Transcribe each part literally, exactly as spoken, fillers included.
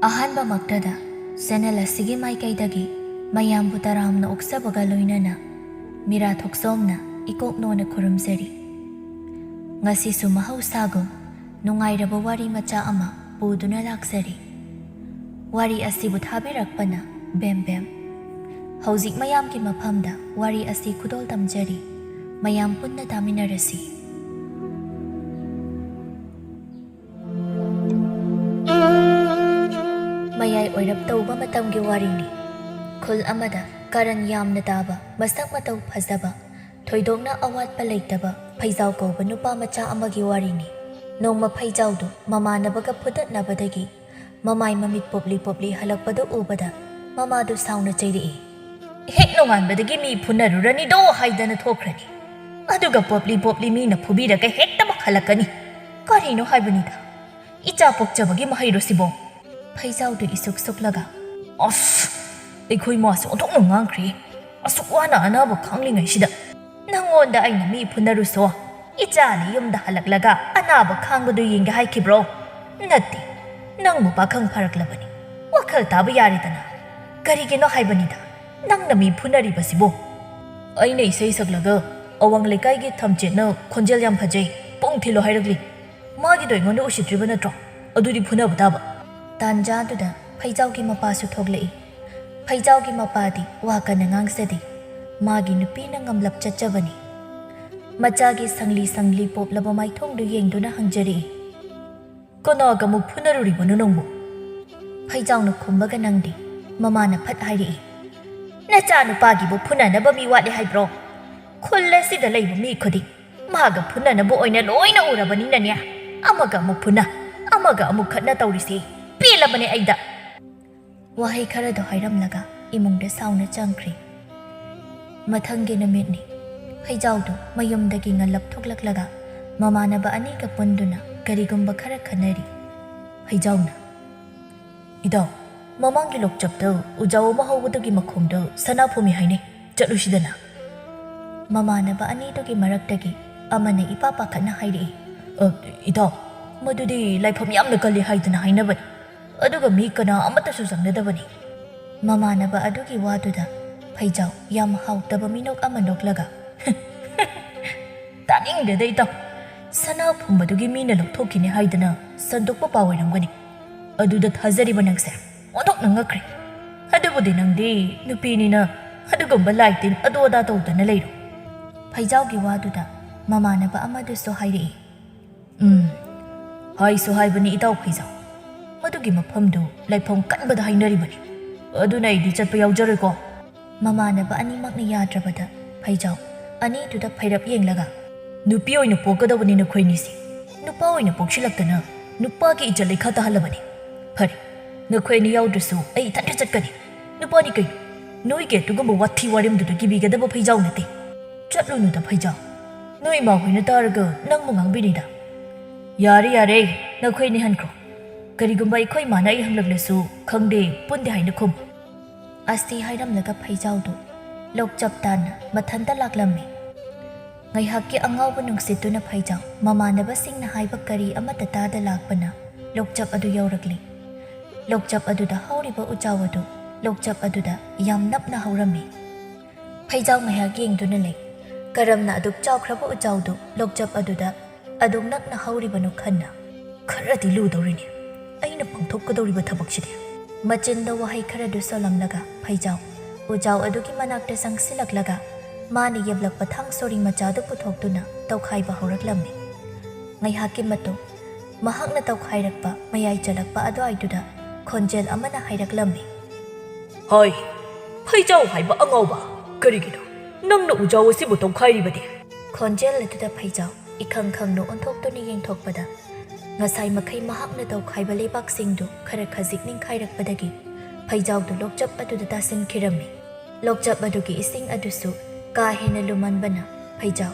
ꯑꯍꯥꯟꯕꯃꯛꯇꯗ channel ꯑꯁꯤꯒꯤ ꯃꯥꯏꯀꯩꯗꯒꯤ ꯃꯌꯥꯝꯕꯨ ꯇꯔꯥꯝꯅ ꯑꯣꯛꯆꯕꯒ ꯂꯣꯏꯅꯅ ꯃꯤꯔꯥ ꯊꯣꯛꯆꯣꯝꯅ ꯏꯀꯣꯛ ꯅꯣꯟꯅ ꯈꯨꯔꯨꯝꯖꯔꯤ꯫ ꯉꯁꯤꯁꯨ ꯃꯍꯧꯁꯥꯒꯨꯝ ꯅꯨꯡꯉꯥꯏꯔꯕ ꯋꯥꯔꯤ ꯃꯆꯥ ꯑꯃ ꯄꯨꯗꯨꯅ ꯂꯥꯛꯆꯔꯤ꯫ ꯋꯥꯔꯤ ꯑꯁꯤꯕꯨ ꯊꯥꯕꯤꯔꯛꯄꯅ ꯕꯦꯝ ꯕꯦꯝ꯫ ꯍꯧꯖꯤꯛ ꯃꯌꯥꯝꯒꯤ ꯃꯐꯝꯗ ꯋꯥꯔꯤ ꯑꯁꯤ ꯈꯨꯗꯣꯜ ꯇꯝꯖꯔꯤ꯫ ꯃꯌꯥꯝ ꯄꯨꯟꯅ ꯇꯥꯃꯤꯟꯅꯔꯁꯤ꯫ ꯃꯌꯥꯏ ꯑꯣꯏꯔꯞ ꯇꯧꯕ ꯃꯇꯝꯒꯤ ꯋꯥꯔꯤꯅꯤ꯫ ꯈꯨꯜ ꯑꯃꯗ ꯀꯔꯟ ꯌꯥꯝꯅ ꯇꯥꯕ, ꯃꯁꯛ ꯃꯇꯧ ꯐꯖꯕ, ꯊꯣꯏꯗꯣꯛꯅ ꯑꯋꯥꯠꯄ ꯂꯩꯇꯕ ꯐꯩꯖꯥꯎ ꯀꯧꯕ ꯅꯨꯄꯥ ꯃꯆꯥ ꯑꯃꯒꯤ ꯋꯥꯔꯤꯅꯤ꯫ ꯅꯣꯡꯃ ꯐꯩꯖꯥꯎꯗꯨ ꯃꯃꯥꯟꯅꯕꯒ ꯐꯨꯗꯠꯅꯕꯗꯒꯤ ꯃꯃꯥꯏ ꯃꯃꯤꯠ ꯄꯣꯞꯂꯤ ꯄꯣꯞꯂꯤ ꯍꯜꯂꯛꯄꯗꯨ ꯎꯕꯗ ꯃꯃꯥꯗꯨ ꯁꯥꯎꯅ ꯆꯩꯔꯛꯏ꯫ "ꯍꯦꯛ ꯅꯣꯡꯉꯥꯟꯕꯗꯒꯤ ꯃꯤ ꯐꯨꯅꯔꯨꯔꯅꯤꯗꯣ ꯍꯥꯏꯗꯅ ꯊꯣꯛꯈ꯭ꯔꯅꯤ꯫ ꯑꯗꯨꯒ ꯄꯣꯞꯂꯤ ꯄꯣꯞꯂꯤ ꯃꯤꯅ ꯐꯨꯕꯤꯔꯒ ꯍꯦꯛꯇꯃꯛ ꯍꯜꯂꯛꯀꯅꯤ꯫ ꯀꯔꯤꯅꯣ ꯍꯥꯏꯕꯅꯤꯗ? ꯏꯆꯥ ꯄꯣꯛꯆꯕꯒꯤ ꯃꯍꯩꯔꯣ ꯁꯤꯕꯣ?" ꯐꯩꯖꯥꯎꯗꯨ ꯏꯁꯨꯛ ꯁꯨꯛꯂꯒ, "ꯑꯁ! ꯑꯩꯈꯣꯏ ꯃꯥꯁꯦ ꯑꯣꯟꯊꯣꯛꯅ ꯉꯥꯡꯈ꯭ꯔꯦ꯫ ꯑꯁꯨꯛ ꯋꯥꯅ ꯑꯅꯥꯕ ꯈꯥꯡꯂꯤꯉꯩꯁꯤꯗ ꯅꯪꯉꯣꯟꯗ ꯑꯩꯅ ꯃꯤ ꯐꯨꯅꯔꯨꯁꯣ? ꯏꯆꯥꯅ ꯌꯨꯝꯗ ꯍꯜꯂꯛꯂꯒ ꯑꯅꯥꯕ ꯈꯥꯡꯕꯗꯨ ꯌꯦꯡꯒꯦ ꯍꯥꯏꯈꯤꯕ꯭ꯔꯣ? ꯅꯠꯇꯦ, ꯅꯪꯕꯨ ꯄꯥꯈꯪ ꯐꯥꯔꯛꯂꯕꯅꯤ, ꯋꯥꯈꯜ ꯇꯥꯕ ꯌꯥꯔꯦꯗꯅ꯫ ꯀꯔꯤꯒꯤꯅꯣ ꯍꯥꯏꯕꯅꯤꯗ ꯅꯪꯅ ꯃꯤ ꯐꯨꯅꯔꯤꯕꯁꯤꯕꯨ?" "ꯑꯩꯅ ꯏꯁꯩ ꯁꯛꯂꯒ ꯑꯋꯥꯡ ꯂꯩꯀꯥꯏꯒꯤ ꯊꯝꯆꯦꯠꯅ ꯈꯣꯟꯖꯦꯜ ꯌꯥꯝ ꯐꯖꯩ, ꯄꯨꯡ ꯊꯤꯜꯂꯣ ꯍꯥꯏꯔꯛꯂꯤ꯫ ꯃꯥꯒꯤꯗꯣ ꯑꯩꯉꯣꯟꯗ ꯎꯁꯤꯠꯇ꯭ꯔꯤꯕ ꯅꯠꯇ꯭ꯔꯣ? ꯑꯗꯨꯗꯤ ꯐꯨꯅꯕ ꯇꯥꯕ꯫" ꯇꯥꯟꯖꯥꯗꯨꯗ ꯐꯩꯖꯥꯎꯒꯤ ꯃꯄꯥꯁꯨ ꯊꯣꯛꯂꯛꯏ꯫ ꯐꯩꯖꯥꯎꯒꯤ ꯃꯄꯥꯗꯤ ꯋꯥ ꯀꯟꯅ ꯉꯥꯡꯖꯗꯦ꯫ ꯃꯥꯒꯤ ꯅꯨꯄꯤꯅ ꯉꯝꯂꯞ ꯆꯠꯆꯕꯅꯤ꯫ ꯃꯆꯥꯒꯤ ꯁꯪꯂꯤ ꯁꯪꯂꯤ ꯄꯣꯞꯂꯕ ꯃꯥꯏꯊꯣꯡꯗꯨ ꯌꯦꯡꯗꯨꯅ ꯍꯪꯖꯔꯛꯏ, "ꯀꯅꯥꯒ ꯑꯃꯨꯛ ꯐꯨꯅꯔꯨꯔꯤꯕꯅꯣ ꯅꯪꯕꯨ?" ꯐꯩꯖꯥꯎꯅ ꯈꯨꯝꯕꯒ ꯅꯪꯗꯦ꯫ ꯃꯃꯥꯅ ꯐꯠ ꯍꯥꯏꯔꯛꯏ, "ꯅꯆꯥꯅꯨꯄꯥꯒꯤꯕꯨ ꯐꯨꯅꯅꯕ ꯃꯤ ꯋꯥꯠꯂꯤ ꯍꯥꯏꯕ꯭ꯔꯣ? ꯈꯨꯜ ꯑꯁꯤꯗ ꯂꯩꯕ ꯃꯤ ꯈꯨꯗꯤꯡ ꯃꯥꯒ ꯐꯨꯅꯅꯕ ꯑꯣꯏꯅ ꯂꯣꯏꯅ ꯎꯔꯕꯅꯤꯅꯅꯦ, ꯑꯃꯒ ꯑꯃꯨꯛ ꯐꯨꯅ, ꯑꯃꯒ ꯑꯃꯨꯛ ꯈꯠꯅ ꯇꯧꯔꯤꯁꯦ ꯄꯦꯜꯂꯕꯅꯦ ꯑꯩꯗ!" ꯋꯥꯍꯩ ꯈꯔꯗꯣ ꯍꯥꯏꯔꯝꯂꯒ ꯏꯃꯨꯡꯗ ꯁꯥꯎꯅ ꯆꯪꯈ꯭ꯔꯦ꯫ ꯃꯊꯪꯒꯤ ꯅꯨꯃꯤꯠꯅꯤ꯫ ꯐꯩꯖꯥꯎꯗꯨ ꯃꯌꯨꯝꯗꯒꯤ ꯉꯜꯂꯞ ꯊꯣꯛꯂꯛꯂꯒ ꯃꯃꯥꯟꯅꯕ ꯑꯅꯤꯒ ꯄꯨꯟꯗꯨꯅ ꯀꯔꯤꯒꯨꯝꯕ ꯈꯔ ꯈꯟꯅꯔꯤ꯫ ꯐꯩꯖꯥꯎꯅ, "ꯏꯇꯥꯎ, ꯃꯃꯥꯡꯒꯤ ꯂꯣꯛꯆꯞꯇ ꯎꯖꯥꯎ ꯑꯃ ꯍꯧꯕꯗꯨꯒꯤ ꯃꯈꯣꯡꯗ ꯁꯅꯥ ꯐꯨꯝꯃꯤ ꯍꯥꯏꯅꯩ, ꯆꯠꯂꯨꯁꯤꯗꯅ?" ꯃꯃꯥꯟꯅꯕ ꯑꯅꯤꯗꯨꯒꯤ ꯃꯔꯛꯇꯒꯤ ꯑꯃꯅ ꯏꯄꯥ ꯄꯥꯈꯠꯅ ꯍꯥꯏꯔꯛꯏ, "ꯑ, ꯏꯇꯥꯎ, ꯃꯗꯨꯗꯤ ꯂꯥꯏꯐꯝ ꯌꯥꯝꯅ ꯀꯜꯂꯤ ꯍꯥꯏꯗꯅ ꯍꯥꯏꯅꯕꯅꯤ꯫ ꯑꯗꯨꯒ ꯃꯤ ꯀꯅꯥ ꯑꯃꯠꯇꯁꯨ ꯆꯪꯅꯗꯕꯅꯤ꯫ ꯃꯃꯥꯟꯅꯕ ꯑꯗꯨꯒꯤ ꯋꯥꯗꯨꯗ ꯐꯩꯖꯥꯎ ꯌꯥꯝ ꯍꯥꯎꯇꯕ ꯃꯤꯅꯣꯛ ꯑꯃ ꯅꯣꯛꯂꯒ, "ꯇꯥꯅꯤꯡꯗꯦꯗ ꯏꯇꯥꯎ, ꯁꯅꯥ ꯐꯨꯝꯕꯗꯨꯒꯤ ꯃꯤꯅ ꯂꯧꯊꯣꯛꯈꯤꯅꯦ ꯍꯥꯏꯗꯅ ꯁꯟꯗꯣꯛꯄ ꯄꯥꯎ ꯑꯣꯏꯔꯝꯒꯅꯤ꯫ ꯑꯗꯨꯗ ꯊꯥꯖꯔꯤꯕ ꯅꯪꯁꯦ ꯑꯣꯟꯊꯣꯛꯅ ꯉꯛꯈ꯭ꯔꯦ꯫ ꯑꯗꯨꯕꯨꯗꯤ ꯅꯪꯗꯤ ꯅꯨꯄꯤꯅꯤꯅ ꯑꯗꯨꯒꯨꯝꯕ ꯂꯥꯏ ꯇꯤꯟ ꯑꯗꯨ ꯑꯗꯥ ꯇꯧꯗꯅ ꯂꯩꯔꯣ꯫" ꯐꯩꯖꯥꯎꯒꯤ ꯋꯥꯗꯨꯗ ꯃꯃꯥꯟꯅꯕ ꯑꯃꯗꯨꯁꯨ ꯍꯥꯏꯔꯛꯏ, "ꯎꯝ, ꯍꯥꯏꯁꯨ ꯍꯥꯏꯕꯅꯤ ꯏꯇꯥꯎ ꯐꯩꯖꯥꯎ, ꯃꯗꯨꯒꯤ ꯃꯐꯝꯗꯨ ꯂꯥꯏꯐꯝ ꯀꯟꯕꯗ ꯍꯥꯏꯅꯔꯤꯕꯅꯤ꯫ ꯑꯗꯨꯅ ꯑꯩꯗꯤ ꯆꯠꯄ ꯌꯥꯎꯖꯔꯣꯏꯀꯣ꯫" ꯃꯃꯥꯟꯅꯕ ꯑꯅꯤꯃꯛꯅ ꯌꯥꯗ꯭ꯔꯕꯗ ꯐꯩꯖꯥꯎ ꯑꯅꯤꯗꯨꯗ ꯐꯩꯔꯞ ꯌꯦꯡꯂꯒ, "ꯅꯨꯄꯤ ꯑꯣꯏꯅ ꯄꯣꯛꯀꯗꯧꯕꯅꯤ ꯅꯈꯣꯏꯅꯤꯁꯦ꯫ ꯅꯨꯄꯥ ꯑꯣꯏꯅ ꯄꯣꯛꯁꯤꯜꯂꯛꯇꯅ ꯅꯨꯄꯥꯒꯤ ꯏꯖꯠ ꯂꯩꯈꯥ ꯇꯥꯍꯜꯂꯕꯅꯤ꯫ ꯐꯔꯦ, ꯅꯈꯣꯏ ꯑꯅꯤ ꯌꯥꯎꯗ꯭ꯔꯁꯨ ꯑꯩ ꯏꯊꯟꯇ ꯆꯠꯀꯅꯤ꯫ ꯅꯨꯄꯥꯅꯤ ꯀꯩꯅꯣ? ꯅꯣꯏꯒꯤ ꯑꯗꯨꯒꯨꯝꯕ ꯋꯥꯊꯤ ꯋꯥꯔꯦꯝꯗꯨꯗ ꯀꯤꯕꯤꯒꯗꯕ ꯐꯩꯖꯥꯎ ꯅꯠꯇꯦ꯫ ꯆꯠꯂꯨꯅꯨꯗ ꯐꯩꯖꯥꯎ꯫ ꯅꯣꯏ ꯏꯃꯥ ꯍꯣꯏꯅ ꯇꯥꯔꯒ ꯅꯪꯕꯨ ꯉꯥꯡꯕꯤꯅꯤꯗ꯫" "ꯌꯥꯔꯦ, ꯌꯥꯔꯦ, ꯅꯈꯣꯏ ꯑꯅꯤ ꯍꯟꯈ꯭ꯔꯣ꯫ ꯀꯔꯤꯒꯨꯝꯕ ꯑꯩꯈꯣꯏ ꯏꯃꯥꯅ ꯑꯩ ꯍꯪꯂꯛꯂꯁꯨ ꯈꯪꯗꯦ, ꯄꯨꯟꯗꯦ ꯍꯥꯏꯅ ꯈꯨꯝ꯫" ꯑꯁꯤ ꯍꯥꯏꯔꯝꯂꯒ ꯐꯩꯖꯥꯎꯗꯨ ꯂꯣꯛꯆꯞ ꯇꯥꯅ ꯃꯊꯟꯇ ꯂꯥꯛꯂꯝꯃꯤ꯫ ꯉꯥꯏꯍꯥꯛꯀꯤ ꯑꯉꯥꯎꯕ ꯅꯨꯡꯁꯤꯠꯇꯨꯅ ꯐꯩꯖꯥꯎ ꯃꯃꯥꯟꯅꯕꯁꯤꯡꯅ ꯍꯥꯏꯕ ꯀꯔꯤ ꯑꯃꯠꯇ ꯇꯥꯗ ꯂꯥꯛꯄꯅ ꯂꯣꯛꯆꯞ ꯑꯗꯨ ꯌꯧꯔꯛꯂꯤ꯫ ꯂꯣꯛꯆꯞ ꯑꯗꯨꯗ ꯍꯧꯔꯤꯕ ꯎꯖꯥꯎ ꯑꯗꯨ ꯂꯣꯛꯆꯞ ꯑꯗꯨꯗ ꯌꯥꯝ ꯅꯞꯅ ꯍꯧꯔꯝꯃꯤ꯫ ꯐꯩꯖꯥꯎ ꯉꯥꯏꯍꯥꯛ ꯌꯦꯡꯗꯨꯅ ꯂꯩ꯫ ꯀꯔꯝꯅ ꯑꯗꯨꯛ ꯆꯥꯎꯈ꯭ꯔꯕ ꯎꯖꯥꯎꯗꯨ ꯂꯣꯛꯆꯞ ꯑꯗꯨꯗ ꯑꯗꯨꯛ ꯅꯛꯅ ꯍꯧꯔꯤꯕꯅꯣ ꯈꯟꯅ, "ꯈꯔꯗꯤ ꯂꯨꯗꯧꯔꯤꯅꯤ ꯑꯩꯅ ꯄꯥꯡꯊꯣꯛꯀꯗꯧꯔꯤꯕ ꯊꯕꯛꯁꯤꯗꯤ꯫" ꯃꯆꯤꯟꯗ ꯋꯥꯍꯩ ꯈꯔꯗꯨ ꯁꯣꯜꯂꯝꯂꯒ ꯐꯩꯖꯥꯎ ꯎꯖꯥꯎ ꯑꯗꯨꯒꯤ ꯃꯅꯥꯛꯇ ꯆꯪꯁꯤꯜꯂꯛꯂꯒ ꯃꯥꯅ ꯌꯦꯞꯂꯛꯄ ꯊꯥꯡ ꯁꯣꯔꯤ ꯃꯆꯥꯗꯨ ꯄꯨꯊꯣꯛꯇꯨꯅ ꯇꯧꯈꯥꯏꯕ ꯍꯧꯔꯛꯂꯝꯃꯤ꯫ ꯉꯥꯏꯍꯥꯛꯀꯤ ꯃꯇꯨꯡ ꯃꯍꯥꯛꯅ ꯇꯧꯈꯥꯏꯔꯛꯄ ꯃꯌꯥꯏ ꯆꯜꯂꯛꯄ ꯑꯗꯨꯋꯥꯏꯗꯨꯗ ꯈꯣꯟꯖꯦꯜ ꯑꯃꯅ ꯍꯥꯏꯔꯛꯂꯝꯃꯤ, "ꯍꯣꯏ, ꯐꯩꯖꯥꯎ ꯍꯥꯏꯕ ꯑꯉꯥꯎꯕ, ꯀꯔꯤꯒꯤꯅꯣ ꯅꯪꯅ ꯎꯖꯥꯎ ꯑꯁꯤꯕꯨ ꯇꯧꯈꯥꯏꯔꯤꯕꯗꯤ?" ꯈꯣꯟꯖꯦꯜ ꯑꯗꯨꯗ ꯐꯩꯖꯥꯎ ꯏꯈꯪ ꯈꯪꯅ ꯑꯣꯟꯊꯣꯛꯇꯨꯅ ꯌꯦꯡꯊꯣꯛꯄꯗ ꯉꯁꯥꯏ ꯃꯈꯩ ꯃꯍꯥꯛꯅ ꯇꯧꯈꯥꯏꯕ ꯂꯩꯕꯥꯛꯁꯤꯡꯗꯨ ꯈꯔ ꯈꯖꯤꯛ ꯅꯤꯡꯈꯥꯏꯔꯛꯄꯗꯒꯤ ꯐꯩꯖꯥꯎꯗꯨ ꯂꯣꯛꯆꯞ ꯑꯗꯨꯗ ꯇꯥꯁꯤꯟꯈꯤꯔꯝꯃꯤ꯫ ꯂꯣꯛꯆꯞ ꯑꯗꯨꯒꯤ ꯏꯁꯤꯡ ꯑꯗꯨꯁꯨ ꯀꯥ ꯍꯦꯟꯅ ꯂꯨꯃꯟꯕꯅ ꯐꯩꯖꯥꯎ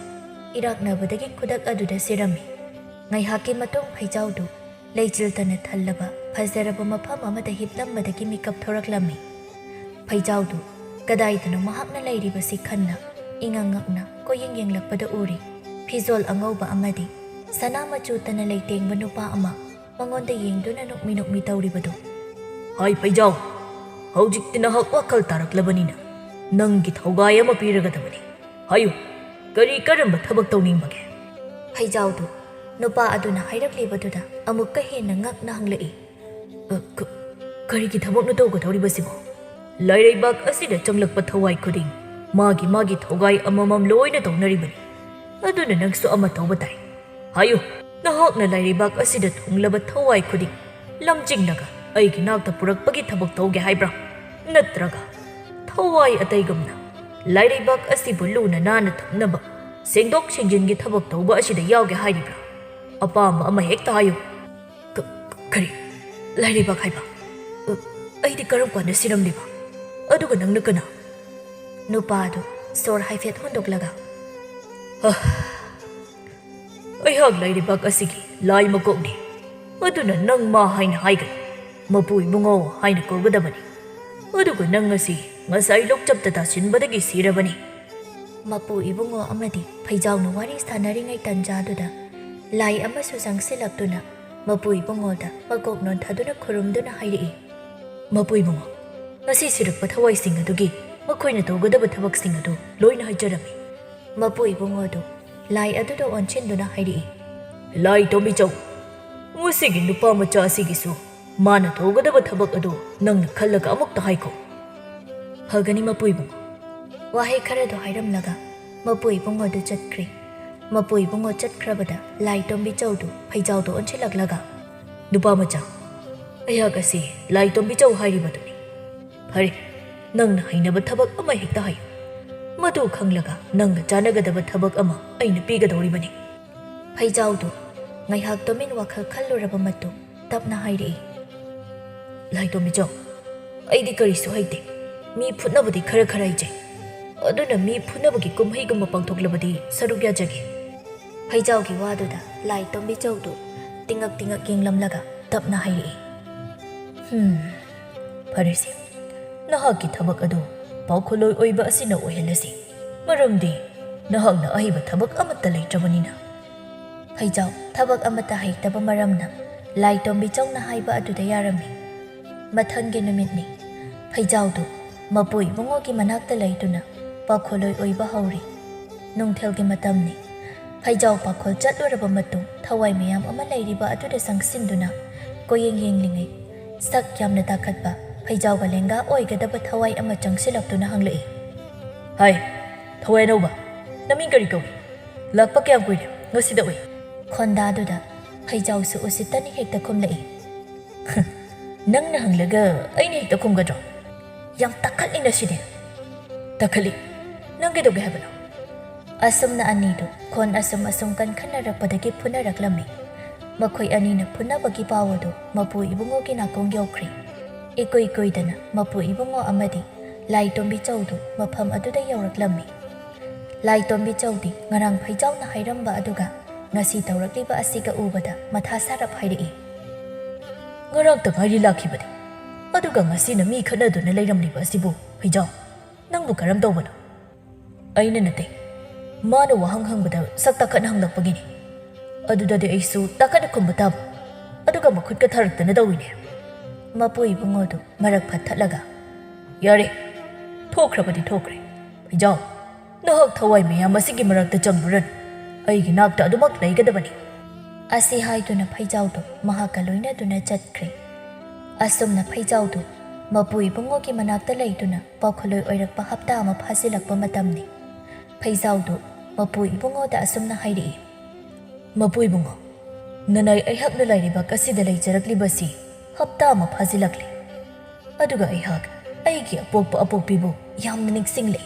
ꯏꯔꯥꯛꯅꯕꯗꯒꯤ ꯈꯨꯗꯛ ꯑꯗꯨꯗ ꯁꯤꯔꯝꯃꯤ꯫ ꯉꯥꯏꯍꯥꯛꯀꯤ ꯃꯇꯨꯡ ꯐꯩꯖꯥꯎꯗꯨ ꯂꯩꯆꯤꯜꯇꯅ ꯊꯜꯂꯕ ꯐꯖꯔꯕ ꯃꯐꯝ ꯑꯃꯗ ꯍꯤꯞꯂꯝꯕꯗꯒꯤ ꯃꯤꯀꯞ ꯊꯣꯔꯛꯂꯝꯃꯤ꯫ ꯐꯩꯖꯥꯎꯗꯨ ꯀꯗꯥꯏꯗꯅꯣ ꯃꯍꯥꯛꯅ ꯂꯩꯔꯤꯕꯁꯤ ꯈꯟꯅ ꯏꯉꯛ ꯉꯛꯅ ꯀꯣꯏꯌꯦꯡ ꯌꯦꯡꯂꯛꯄꯗ ꯎꯔꯤ꯫ ꯐꯤꯖꯣꯜ ꯑꯉꯧꯕ ꯑꯃꯗꯤ ꯁꯅꯥ ꯃꯆꯨꯇꯅ ꯂꯩꯇꯦꯡꯕ ꯅꯨꯄꯥ ꯑꯃ ꯃꯉꯣꯟꯗ ꯌꯦꯡꯗꯨꯅ ꯅꯣꯛꯃꯤ ꯅꯣꯛꯃꯤ ꯇꯧꯔꯤꯕꯗꯨ꯫ ꯍꯥꯏ ꯐꯩꯖꯥꯎ, ꯍꯧꯖꯤꯛꯇꯤ ꯅꯍꯥꯛ ꯋꯥꯈꯜ ꯇꯥꯔꯛꯂꯕꯅꯤꯅ ꯅꯪꯒꯤ ꯊꯧꯒꯥꯏ ꯑꯃ ꯄꯤꯔꯒꯗꯕꯅꯤ꯫ ꯍꯥꯏꯌꯨ, ꯀꯔꯤ ꯀꯔꯝꯕ ꯊꯕꯛ ꯇꯧꯅꯤꯡꯕꯒꯦ? ꯐꯩꯖꯥꯎꯗꯨ ꯅꯨꯄꯥ ꯑꯗꯨꯅ ꯍꯥꯏꯔꯛꯂꯤꯕꯗꯨꯗ ꯑꯃꯨꯛꯀ ꯍꯦꯟꯅ ꯉꯛꯅ ꯍꯪꯂꯛꯏ꯫ "ꯑ, ꯀ-, ꯀꯔꯤꯒꯤ ꯊꯕꯛꯅꯣ ꯇꯧꯒꯗꯧꯔꯤꯕꯁꯤꯕꯣ? ꯂꯥꯏꯔꯩꯕꯥꯛ ꯑꯁꯤꯗ ꯆꯪꯂꯛꯄ ꯊꯋꯥꯏ ꯈꯨꯗꯤꯡ ꯃꯥꯒꯤ ꯃꯥꯒꯤ ꯊꯧꯒꯥꯏ ꯑꯃꯃꯝ ꯂꯣꯏꯅ ꯇꯧꯅꯔꯤꯕꯅꯤ꯫ ꯑꯗꯨꯅ ꯅꯪꯁꯨ ꯑꯃ ꯇꯧꯕ ꯇꯥꯏ꯫ ꯍꯥꯏꯌꯨ, ꯅꯍꯥꯛꯅ ꯂꯥꯏꯔꯩꯕꯥꯛ ꯑꯁꯤꯗ ꯊꯨꯡꯂꯕ ꯊꯋꯥꯏ ꯈꯨꯗꯤꯡ ꯂꯝꯖꯤꯡꯂꯒ ꯑꯩꯒꯤ ꯅꯥꯛꯇ ꯄꯨꯔꯛꯄꯒꯤ ꯊꯕꯛ ꯇꯧꯒꯦ ꯍꯥꯏꯕ꯭ꯔꯥ? ꯅꯠꯇ꯭ꯔꯒ ꯊꯋꯥꯏ ꯑꯇꯩꯒꯨꯝꯅ ꯂꯥꯏꯔꯩꯕꯥꯛ ꯑꯁꯤꯕꯨ ꯂꯨꯅ ꯅꯥꯟꯅ ꯊꯝꯅꯕ ꯁꯦꯡꯗꯣꯛ ꯁꯦꯡꯖꯤꯟꯒꯤ ꯊꯕꯛ ꯇꯧꯕ ꯑꯁꯤꯗ ꯌꯥꯎꯒꯦ ꯍꯥꯏꯔꯤꯕ꯭ꯔꯥ? ꯑꯄꯥꯝꯕ ꯑꯃ ꯍꯦꯛꯇ ꯍꯥꯏꯌꯨ꯫" "ꯀ-, ꯀꯔꯤ? ꯂꯥꯏꯔꯩꯕꯥꯛ ꯍꯥꯏꯕ? ꯑ, ꯑꯩꯗꯤ ꯀꯔꯝ ꯀꯥꯟꯗ ꯁꯤꯔꯝꯂꯤꯕ? ꯑꯗꯨꯒ ꯅꯪꯅ ꯀꯅꯥ?" ꯅꯨꯄꯥ ꯑꯗꯨ ꯁꯣꯔ ꯍꯥꯏꯐꯦꯠ ꯍꯣꯟꯗꯣꯛꯂꯒ, "ꯑ, ꯑꯩꯍꯥꯛ ꯂꯥꯏꯔꯩꯕꯥꯛ ꯑꯁꯤꯒꯤ ꯂꯥꯏ ꯃꯀꯣꯛꯅꯤ꯫ ꯑꯗꯨꯅ ꯅꯪ ꯃꯥ ꯍꯥꯏꯅ ꯍꯥꯏꯒꯅꯨ, ꯃꯄꯨ ꯏꯕꯨꯡꯉꯣ ꯍꯥꯏꯅ ꯀꯧꯒꯗꯕꯅꯤ꯫ ꯑꯗꯨꯒ ꯅꯪ ꯉꯁꯤ ꯉꯁꯥꯏ ꯂꯣꯛꯆꯞꯇ ꯇꯥꯁꯤꯟꯕꯗꯒꯤ ꯁꯤꯔꯕꯅꯤ꯫" ꯃꯄꯨ ꯏꯕꯨꯡꯉꯣ ꯑꯃꯗꯤ ꯐꯩꯖꯥꯎꯅ ꯋꯥꯔꯤ ꯁꯥꯟꯅꯔꯤꯉꯩ ꯇꯟꯖꯥꯗꯨꯗ ꯂꯥꯏ ꯑꯃꯁꯨ ꯆꯪꯁꯤꯜꯂꯛꯇꯨꯅ ꯃꯄꯨ ꯏꯕꯨꯡꯉꯣꯗ ꯃꯀꯣꯛ ꯅꯣꯟꯊꯗꯨꯅ ꯈꯨꯔꯨꯝꯗꯨꯅ ꯍꯥꯏꯔꯛꯏ, "ꯃꯄꯨ ꯏꯕꯨꯡꯉꯣ, ꯉꯁꯤ ꯁꯤꯔꯛꯄ ꯊꯋꯥꯏꯁꯤꯡ ꯑꯗꯨꯒꯤ ꯃꯈꯣꯏꯅ ꯇꯧꯒꯗꯕ ꯊꯕꯛꯁꯤꯡ ꯑꯗꯨ ꯂꯣꯏꯅ ꯍꯥꯏꯖꯔꯝꯃꯤ꯫" ꯃꯄꯨ ꯏꯕꯨꯡꯉꯣꯗꯨ ꯂꯥꯏ ꯑꯗꯨꯗ ꯑꯣꯟꯁꯤꯟꯗꯨꯅ ꯍꯥꯏꯔꯛꯏ, "ꯂꯥꯏ ꯇꯣꯝꯕꯤꯆꯧ, ꯉꯁꯤꯒꯤ ꯅꯨꯄꯥ ꯃꯆꯥ ꯑꯁꯤꯒꯤꯁꯨ ꯃꯥꯅ ꯇꯧꯒꯗꯕ ꯊꯕꯛ ꯑꯗꯨ ꯅꯪꯅ ꯈꯜꯂꯒ ꯑꯃꯨꯛꯇ ꯍꯥꯏꯈꯣ꯫" "ꯐꯒꯅꯤ ꯃꯄꯨ ꯏꯕꯨꯡꯉꯣ꯫" ꯋꯥꯍꯩ ꯈꯔꯗꯨ ꯍꯥꯏꯔꯝꯂꯒ ꯃꯄꯨ ꯏꯕꯨꯡꯉꯣꯗꯨ ꯆꯠꯈ꯭ꯔꯦ꯫ ꯃꯄꯨ ꯏꯕꯨꯡꯉꯣ ꯆꯠꯈ꯭ꯔꯕꯗ ꯂꯥꯏ ꯇꯣꯝꯕꯤꯆꯧꯗꯨ ꯐꯩꯖꯥꯎꯗꯨ ꯑꯣꯟꯁꯤꯜꯂꯛꯂꯒ, "ꯅꯨꯄꯥ ꯃꯆꯥ, ꯑꯩꯍꯥꯛ ꯑꯁꯤ ꯂꯥꯏ ꯇꯣꯝꯕꯤꯆꯧ ꯍꯥꯏꯔꯤꯕꯗꯨꯅꯤ꯫ ꯐꯔꯦ, ꯅꯪꯅ ꯍꯩꯅꯕ ꯊꯕꯛ ꯑꯃ ꯍꯦꯛꯇ ꯍꯥꯏꯌꯨ꯫ ꯃꯗꯨ ꯈꯪꯂꯒ ꯅꯪꯒ ꯆꯥꯟꯅꯒꯗꯕ ꯊꯕꯛ ꯑꯃ ꯑꯩꯅ ꯄꯤꯒꯗꯧꯔꯤꯕꯅꯤ꯫" ꯐꯩꯖꯥꯎꯗꯨ ꯉꯥꯏꯍꯥꯛ ꯇꯨꯃꯤꯟ ꯋꯥꯈꯜ ꯈꯜꯂꯨꯔꯕ ꯃꯇꯨꯡ ꯇꯞꯅ ꯍꯥꯏꯔꯛꯏ, "ꯂꯥꯏꯇꯣꯝꯕꯤꯆꯧ, ꯑꯩꯗꯤ ꯀꯔꯤꯁꯨ ꯍꯩꯇꯦ꯫ ꯃꯤ ꯐꯨꯠꯅꯕꯗꯤ ꯈꯔ ꯈꯔ ꯍꯩꯖꯩ꯫ ꯑꯗꯨꯅ ꯃꯤ ꯐꯨꯠꯅꯕꯒꯤ ꯀꯨꯝꯍꯩꯒꯨꯝꯕ ꯄꯥꯡꯊꯣꯛꯂꯕꯗꯤ ꯁꯔꯨꯛ ꯌꯥꯖꯒꯦ꯫" ꯐꯩꯖꯥꯎꯒꯤ ꯋꯥꯗꯨꯗ ꯂꯥꯏ ꯇꯣꯝꯕꯤꯆꯧꯗꯨ ꯇꯤꯡꯉꯛ ꯇꯤꯡꯉꯛ ꯌꯦꯡꯂꯝꯂꯒ ꯇꯞꯅ ꯍꯥꯏꯔꯛꯏ, "ꯍꯝ, ꯐꯔꯦꯁꯦ, ꯅꯍꯥꯛꯀꯤ ꯊꯕꯛ ꯑꯗꯨ ꯄꯥꯎꯈꯣꯜꯂꯣꯏ ꯑꯣꯏꯕ ꯑꯁꯤꯅ ꯑꯣꯏꯍꯜꯂꯁꯤ, ꯃꯔꯝꯗꯤ ꯅꯍꯥꯛꯅ ꯑꯍꯩꯕ ꯊꯕꯛ ꯑꯃꯠꯇ ꯂꯩꯇ꯭ꯔꯕꯅꯤꯅ꯫" ꯐꯩꯖꯥꯎ ꯊꯕꯛ ꯑꯃꯠꯇ ꯍꯩꯇꯕ ꯃꯔꯝꯅ ꯂꯥꯏꯇꯣꯝꯕꯤ ꯆꯧꯅ ꯍꯥꯏꯕ ꯑꯗꯨꯗ ꯌꯥꯔꯝꯃꯤ꯫ ꯃꯊꯪꯒꯤ ꯅꯨꯃꯤꯠꯅꯤ꯫ ꯐꯩꯖꯥꯎꯗꯨ ꯃꯄꯨ ꯏꯕꯨꯡꯉꯣꯒꯤ ꯃꯅꯥꯛꯇ ꯂꯩꯗꯨꯅ ꯄꯥꯈꯣꯜꯂꯣꯏ ꯑꯣꯏꯕ ꯍꯧꯔꯤ꯫ ꯅꯨꯡꯊꯤꯜꯒꯤ ꯃꯇꯝꯅꯤ꯫ ꯐꯩꯖꯥꯎ ꯄꯥꯈꯣꯜ ꯆꯠꯂꯨꯔꯕ ꯃꯇꯨꯡ ꯊꯋꯥꯏ ꯃꯌꯥꯝ ꯑꯃ ꯂꯩꯔꯤꯕ ꯑꯗꯨꯗ ꯆꯪꯁꯤꯟꯗꯨꯅ ꯀꯣꯌꯦꯡ ꯌꯦꯡꯂꯤꯉꯩ, ꯁꯛ ꯌꯥꯝꯅ ꯇꯥꯈꯠꯄ ꯐꯩꯖꯥꯎꯒ ꯂꯦꯡꯒꯥ ꯑꯣꯏꯒꯗꯕ ꯊꯋꯥꯏ ꯑꯃ ꯆꯪꯁꯤꯜꯂꯛꯇꯨꯅ ꯍꯪꯂꯛꯏ꯫ "ꯍꯥꯏ, ꯊꯋꯥꯏ ꯑꯅꯧꯕ, ꯅꯃꯤꯡ ꯀꯔꯤ ꯀꯧꯏ? ꯂꯥꯛꯄ ꯀꯌꯥꯝ ꯀꯨꯏꯔꯦ? ꯉꯁꯤꯗ ꯎꯏ꯫" ꯈꯣꯟꯗꯥꯗꯨꯗ ꯐꯩꯖꯥꯎꯁꯨ ꯎꯁꯤꯠꯇꯅ ꯍꯦꯛꯇ ꯈꯨꯝꯂꯛꯏ꯫ "ꯅꯪꯅ ꯍꯪꯂꯒ ꯑꯩꯅ ꯍꯦꯛꯇ ꯈꯨꯝꯒꯗ꯭ꯔꯣ? ꯌꯥꯝ ꯇꯥꯈꯠꯂꯤ ꯅꯁꯤꯗꯤ꯫" "ꯇꯥꯈꯠꯂꯤ? ꯅꯪ ꯀꯩꯗꯧꯒꯦ ꯍꯥꯏꯕꯅꯣ?" ꯑꯁꯨꯝꯅ ꯑꯅꯤꯗꯨ ꯈꯣꯟ ꯑꯁꯨꯝ ꯑꯁꯨꯝ ꯀꯟꯈꯠꯅꯔꯛꯄꯗꯒꯤ ꯐꯨꯅꯔꯛꯂꯝꯃꯤ꯫ ꯃꯈꯣꯏ ꯑꯅꯤꯅ ꯐꯨꯅꯕꯒꯤ ꯄꯥꯎ ꯑꯗꯨ ꯃꯄꯨ ꯏꯕꯨꯡꯉꯣꯒꯤ ꯅꯥꯀꯣꯡ ꯌꯧꯈ꯭ꯔꯦ꯫ ꯏꯀꯨꯏ ꯀꯨꯏꯗꯅ ꯃꯄꯨ ꯏꯕꯨꯡꯉꯣ ꯑꯃꯗꯤ ꯂꯥꯏꯇꯣꯝꯕꯤ ꯆꯧꯗꯨ ꯃꯐꯝ ꯑꯗꯨꯗ ꯌꯧꯔꯛꯂꯝꯃꯤ꯫ ꯂꯥꯏꯇꯣꯝꯕꯤ ꯆꯧꯗꯤ ꯉꯔꯥꯡ ꯐꯩꯖꯥꯎꯅ ꯍꯥꯏꯔꯝꯕ ꯑꯗꯨꯒ ꯉꯁꯤ ꯇꯧꯔꯛꯂꯤꯕ ꯑꯁꯤꯒ ꯎꯕꯗ ꯃꯊꯥ ꯁꯥꯔꯞ ꯍꯥꯏꯔꯛꯏ꯫ "ꯉꯔꯥꯡꯇ ꯉꯥꯏꯔꯤ ꯂꯥꯛꯈꯤꯕꯅꯤ, ꯑꯗꯨꯒ ꯉꯁꯤꯅ ꯃꯤ ꯈꯠꯅꯗꯨꯅ ꯂꯩꯔꯝꯂꯤꯕ ꯑꯁꯤꯕꯨ? ꯐꯩꯖꯥꯎ, ꯅꯪꯕꯨ ꯀꯔꯝ ꯇꯧꯕꯅꯣ?" "ꯑꯩꯅ ꯅꯠꯇꯦ, ꯃꯥꯅ ꯋꯥꯍꯪ ꯍꯪꯕꯗ ꯁꯛ ꯇꯥꯈꯠꯅ ꯍꯪꯂꯛꯄꯒꯤꯅꯤ꯫ ꯑꯗꯨꯗꯗꯤ ꯑꯩꯁꯨ ꯇꯥꯈꯠꯅ ꯈꯨꯝꯕ ꯇꯥꯕ, ꯑꯗꯨꯒ ꯃꯈꯨꯠꯀ ꯊꯥꯔꯛꯇꯅ ꯇꯧꯏꯅꯦ꯫" ꯃꯄꯨ ꯏꯕꯨꯡꯉꯣꯗꯨ ꯃꯔꯛ ꯐꯠꯊꯠꯂꯒ, "ꯌꯥꯔꯦ, ꯊꯣꯛꯈ꯭ꯔꯕꯗꯤ ꯊꯣꯛꯈ꯭ꯔꯦ꯫ ꯐꯩꯖꯥꯎ, ꯅꯍꯥꯛ ꯊꯋꯥꯏ ꯃꯌꯥꯝ ꯑꯁꯤꯒꯤ ꯃꯔꯛꯇ ꯆꯪꯂꯨꯔꯅꯨ꯫ ꯑꯩꯒꯤ ꯅꯥꯛꯇ ꯑꯗꯨꯃꯛ ꯂꯩꯒꯗꯕꯅꯤ꯫" ꯑꯁꯤ ꯍꯥꯏꯗꯨꯅ ꯐꯩꯖꯥꯎꯗꯨ ꯃꯍꯥꯛꯀ ꯂꯣꯏꯅꯗꯨꯅ ꯆꯠꯈ꯭ꯔꯦ꯫ ꯑꯁꯨꯝꯅ ꯐꯩꯖꯥꯎꯗꯨ ꯃꯄꯨ ꯏꯕꯨꯡꯉꯣꯒꯤ ꯃꯅꯥꯛꯇ ꯂꯩꯗꯨꯅ ꯄꯥꯎꯈꯣꯜꯂꯣꯏ ꯑꯣꯏꯔꯛꯄ ꯍꯞꯇꯥ ꯑꯃ ꯐꯥꯖꯤꯜꯂꯛꯄ ꯃꯇꯝꯅꯤ꯫ ꯐꯩꯖꯥꯎꯗꯨ ꯃꯄꯨ ꯏꯕꯨꯡꯉꯣꯗ ꯑꯁꯨꯝꯅ ꯍꯥꯏꯔꯛꯏ꯫ "ꯃꯄꯨ ꯏꯕꯨꯡꯉꯣ, ꯅꯅꯥꯏ ꯑꯩꯍꯥꯛꯅ ꯂꯥꯏꯔꯩꯕꯥꯛ ꯑꯁꯤꯗ ꯂꯩꯖꯔꯛꯂꯤꯕꯁꯤ ꯍꯞꯇꯥ ꯑꯃ ꯐꯥꯖꯤꯜꯂꯛꯂꯦ꯫ ꯑꯗꯨꯒ ꯑꯩꯍꯥꯛ ꯑꯩꯒꯤ ꯑꯄꯣꯛꯄ ꯑꯄꯣꯛꯄꯤꯕꯨ ꯌꯥꯝꯅ ꯅꯤꯡꯁꯤꯡꯂꯦ꯫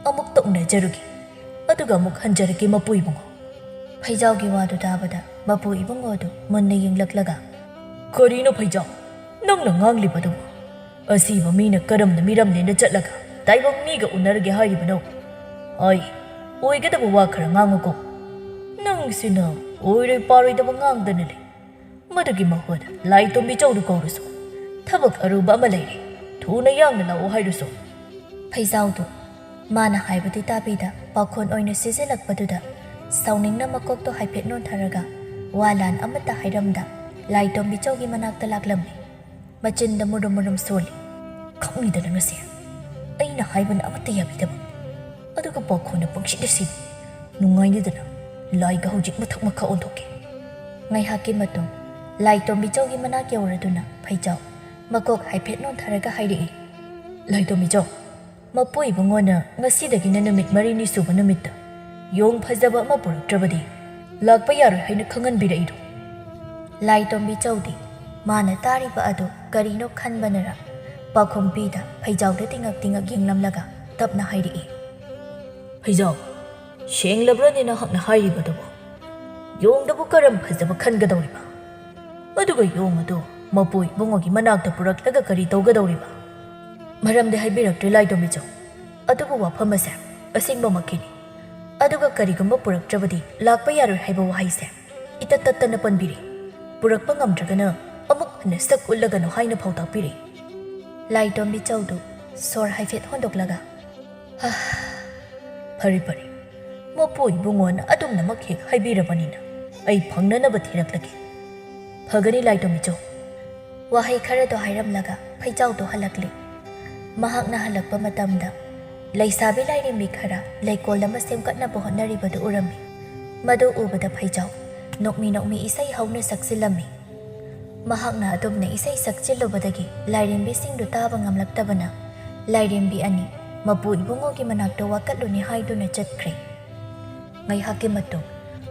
ꯑꯃꯨꯛꯇ ꯎꯅꯖꯔꯨꯒꯦ, ꯑꯗꯨꯒ ꯑꯃꯨꯛ ꯍꯟꯖꯔꯛꯀꯦ, ꯃꯄꯨ ꯏꯕꯨꯡꯉꯣ꯫" ꯐꯩꯖꯥꯎꯒꯤ ꯋꯥꯗꯨ ꯇꯥꯕꯗ ꯃꯄꯨ ꯏꯕꯨꯡꯉꯣꯗꯨ ꯃꯨꯟꯅ ꯌꯦꯡꯂꯛꯂꯒ, "ꯀꯔꯤꯅꯣ ꯐꯩꯖꯥꯎ, ꯅꯪꯅ ꯉꯥꯡꯂꯤꯕꯗꯨꯕꯨ? ꯑꯁꯤꯕ ꯃꯤꯅ ꯀꯔꯝꯅ ꯃꯤꯔꯝꯂꯦꯟꯗ ꯆꯠꯂꯒ ꯇꯥꯏꯕꯪ ꯃꯤꯒ ꯎꯅꯔꯒꯦ ꯍꯥꯏꯔꯤꯕꯅꯣ? ꯍꯥꯏ, ꯑꯣꯏꯒꯗꯕ ꯋꯥ ꯈꯔ ꯉꯥꯡꯉꯨꯀꯣ꯫ ꯅꯪꯁꯤꯅ ꯑꯣꯏꯔꯣꯏ ꯄꯥꯔꯣꯏꯗꯕ ꯉꯥꯡꯗꯅ ꯂꯩ꯫ ꯃꯗꯨꯒꯤ ꯃꯍꯨꯠ ꯂꯥꯏꯇꯣꯝꯕꯤ ꯆꯧꯗꯨ ꯀꯧꯔꯨꯁꯨ꯫ ꯊꯕꯛ ꯑꯔꯨꯕ ꯑꯃ ꯂꯩꯔꯦ꯫ ꯊꯨꯅ ꯌꯥꯡꯅ ꯂꯥꯛꯑꯣ ꯍꯥꯏꯔꯨꯁꯨ꯫" ꯐꯩꯖꯥꯎꯗꯨ ꯃꯥꯅ ꯍꯥꯏꯕꯗꯤ ꯇꯥꯕꯤꯗ ꯄꯥꯈꯣꯟ ꯑꯣꯏꯅ ꯁꯤꯖꯤꯜꯂꯛꯄꯗꯨꯗ ꯁꯥꯎꯅꯤꯡꯅ ꯃꯀꯣꯛꯇꯣ ꯍꯥꯏꯐꯦꯠ ꯅꯣꯟꯊꯔꯒ ꯋꯥ ꯂꯥꯟ ꯑꯃꯠꯇ ꯍꯥꯏꯔꯝꯗ ꯂꯥꯏꯇꯣꯝꯕꯤ ꯆꯧꯒꯤ ꯃꯅꯥꯛꯇ ꯂꯥꯛꯂꯝꯃꯤ꯫ ꯃꯆꯤꯟꯗ ꯃꯨꯔꯨꯝ ꯃꯨꯔꯨꯝ ꯁꯣꯜꯂꯤ꯫ "ꯈꯪꯉꯤꯗꯅ ꯉꯁꯤ ꯑꯩꯅ ꯍꯥꯏꯕꯅ ꯑꯃꯠꯇ ꯌꯥꯕꯤꯗꯕ, ꯑꯗꯨꯒ ꯄꯥꯎꯈꯣꯟꯅ ꯄꯪꯁꯤꯗ ꯁꯤꯕ꯫ ꯅꯨꯡꯉꯥꯏꯅꯤꯗꯅ, ꯂꯥꯏꯒ ꯍꯧꯖꯤꯛ ꯃꯊꯛ ꯃꯈꯥ ꯑꯣꯟꯊꯣꯛꯀꯦ꯫" ꯉꯥꯏꯍꯥꯛꯀꯤ ꯃꯇꯨꯡ ꯂꯥꯏꯇꯣꯝꯕꯤ ꯆꯧꯒꯤ ꯃꯅꯥꯛ ꯌꯧꯔꯗꯨꯅ ꯐꯩꯖꯥꯎ ꯃꯀꯣꯛ ꯍꯥꯏꯐꯦꯠ ꯅꯣꯟꯊꯔꯒ ꯍꯥꯏꯔꯛꯏ, "ꯂꯥꯏꯇꯣꯝꯕꯤ ꯆꯧ, ꯃꯄꯨ ꯏꯕꯨꯡꯉꯣꯅ ꯉꯁꯤꯗꯒꯤꯅ ꯅꯨꯃꯤꯠ ꯃꯔꯤꯅꯤ ꯁꯨꯕ ꯅꯨꯃꯤꯠꯇ ꯌꯣꯡ ꯐꯖꯕ ꯑꯃ ꯄꯨꯔꯛꯇ꯭ꯔꯕꯗꯤ ꯂꯥꯛꯄ ꯌꯥꯔꯣꯏ ꯍꯥꯏꯅ ꯈꯪꯍꯟꯕꯤꯔꯛꯏꯗꯣ꯫" ꯂꯥꯏꯇꯣꯝꯕꯤ ꯆꯧꯗꯤ ꯃꯥꯅ ꯇꯥꯔꯤꯕ ꯑꯗꯨ ꯀꯔꯤꯅꯣ ꯈꯟꯕꯅꯔ ꯄꯥꯎꯈꯨꯝ ꯄꯤꯗ ꯐꯩꯖꯥꯎꯗ ꯇꯤꯉꯛ ꯇꯤꯉꯛ ꯌꯦꯡꯂꯝꯂꯒ ꯇꯞꯅ ꯍꯥꯏꯔꯛꯏ, "ꯐꯩꯖꯥꯎ, ꯁꯦꯡꯂꯕ꯭ꯔꯅꯦ ꯅꯍꯥꯛꯅ ꯍꯥꯏꯔꯤꯕꯗꯨꯕꯨ? ꯌꯣꯡꯗꯕꯨ ꯀꯔꯝ ꯐꯖꯕ ꯈꯟꯒꯗꯧꯔꯤꯕ? ꯑꯗꯨꯒ ꯌꯣꯡ ꯑꯗꯨ ꯃꯄꯨ ꯏꯕꯨꯡꯉꯣꯒꯤ ꯃꯅꯥꯛꯇ ꯄꯨꯔꯛꯂꯒ ꯀꯔꯤ ꯇꯧꯒꯗꯧꯔꯤꯕ?" "ꯃꯔꯝꯗꯤ ꯍꯥꯏꯕꯤꯔꯛꯇ꯭ꯔꯦ ꯂꯥꯏꯇꯣꯝꯕꯤ ꯆꯧ, ꯑꯗꯨꯕꯨ ꯋꯥꯐꯝ ꯑꯁꯦ ꯑꯁꯦꯡꯕꯃꯛꯀꯤꯅꯤ꯫ ꯑꯗꯨꯒ ꯀꯔꯤꯒꯨꯝꯕ ꯄꯨꯔꯛꯇ꯭ꯔꯕꯗꯤ ꯂꯥꯛꯄ ꯌꯥꯔꯣꯏ ꯍꯥꯏꯕ ꯋꯥꯍꯩꯁꯦ ꯏꯇꯠ ꯇꯠꯇꯅ ꯄꯟꯕꯤꯔꯦ꯫ ꯄꯨꯔꯛꯄ ꯉꯝꯗ꯭ꯔꯒꯅ ꯑꯃꯨꯛ ꯍꯟꯅ ꯁꯛ ꯎꯠꯂꯒꯅꯨ ꯍꯥꯏꯅ ꯐꯥꯎ ꯇꯥꯛꯄꯤꯔꯦ꯫" ꯂꯥꯏꯇꯣꯝꯕꯤ ꯆꯧꯗꯨ ꯁꯣꯔ ꯍꯥꯏꯐꯦꯠ ꯍꯣꯟꯗꯣꯛꯂꯒ, "ꯍꯥ, ꯐꯔꯦ ꯐꯔꯦ, ꯃꯄꯨ ꯏꯕꯨꯡꯉꯣꯅ ꯑꯗꯨꯝꯅꯃꯛ ꯍꯦꯛ ꯍꯥꯏꯕꯤꯔꯕꯅꯤꯅ ꯑꯩ ꯐꯪꯅꯅꯕ ꯊꯤꯔꯛꯂꯒꯦ꯫ ꯐꯒꯅꯤ ꯂꯥꯏꯇꯣꯝꯕꯤ ꯆꯧ꯫" ꯋꯥꯍꯩ ꯈꯔꯗꯣ ꯍꯥꯏꯔꯝꯂꯒ ꯐꯩꯖꯥꯎꯗꯣ ꯍꯜꯂꯛꯂꯦ꯫ ꯃꯍꯥꯛꯅ ꯍꯜꯂꯛꯄ ꯃꯇꯝꯗ ꯂꯩꯁꯥꯕꯤ ꯂꯥꯏꯔꯦꯝꯕꯤ ꯈꯔ ꯂꯩꯀꯣꯜ ꯑꯃ ꯁꯦꯝꯒꯠꯅꯕ ꯍꯣꯠꯅꯔꯤꯕꯗꯨ ꯎꯔꯝꯃꯤ꯫ ꯃꯗꯨ ꯎꯕꯗ ꯐꯩꯖꯥꯎ ꯅꯣꯛꯃꯤ ꯅꯣꯛꯃꯤ ꯏꯁꯩ ꯍꯧꯅ ꯁꯛꯆꯤꯜꯂꯝꯃꯤ꯫ ꯃꯍꯥꯛꯅ ꯑꯗꯨꯝꯅ ꯏꯁꯩ ꯁꯛꯆꯤꯜꯂꯨꯕꯗꯒꯤ ꯂꯥꯏꯔꯦꯝꯕꯤꯁꯤꯡꯗꯨ ꯇꯥꯕ ꯉꯝꯂꯛꯇꯕꯅ ꯂꯥꯏꯔꯦꯝꯕꯤ ꯑꯅꯤ ꯃꯄꯨ ꯏꯕꯨꯡꯉꯣꯒꯤ ꯃꯅꯥꯛꯇ ꯋꯥꯀꯠꯂꯨꯅꯤ ꯍꯥꯏꯗꯨꯅ ꯆꯠꯈ꯭ꯔꯦ꯫ ꯉꯥꯏꯍꯥꯛꯀꯤ ꯃꯇꯨꯡ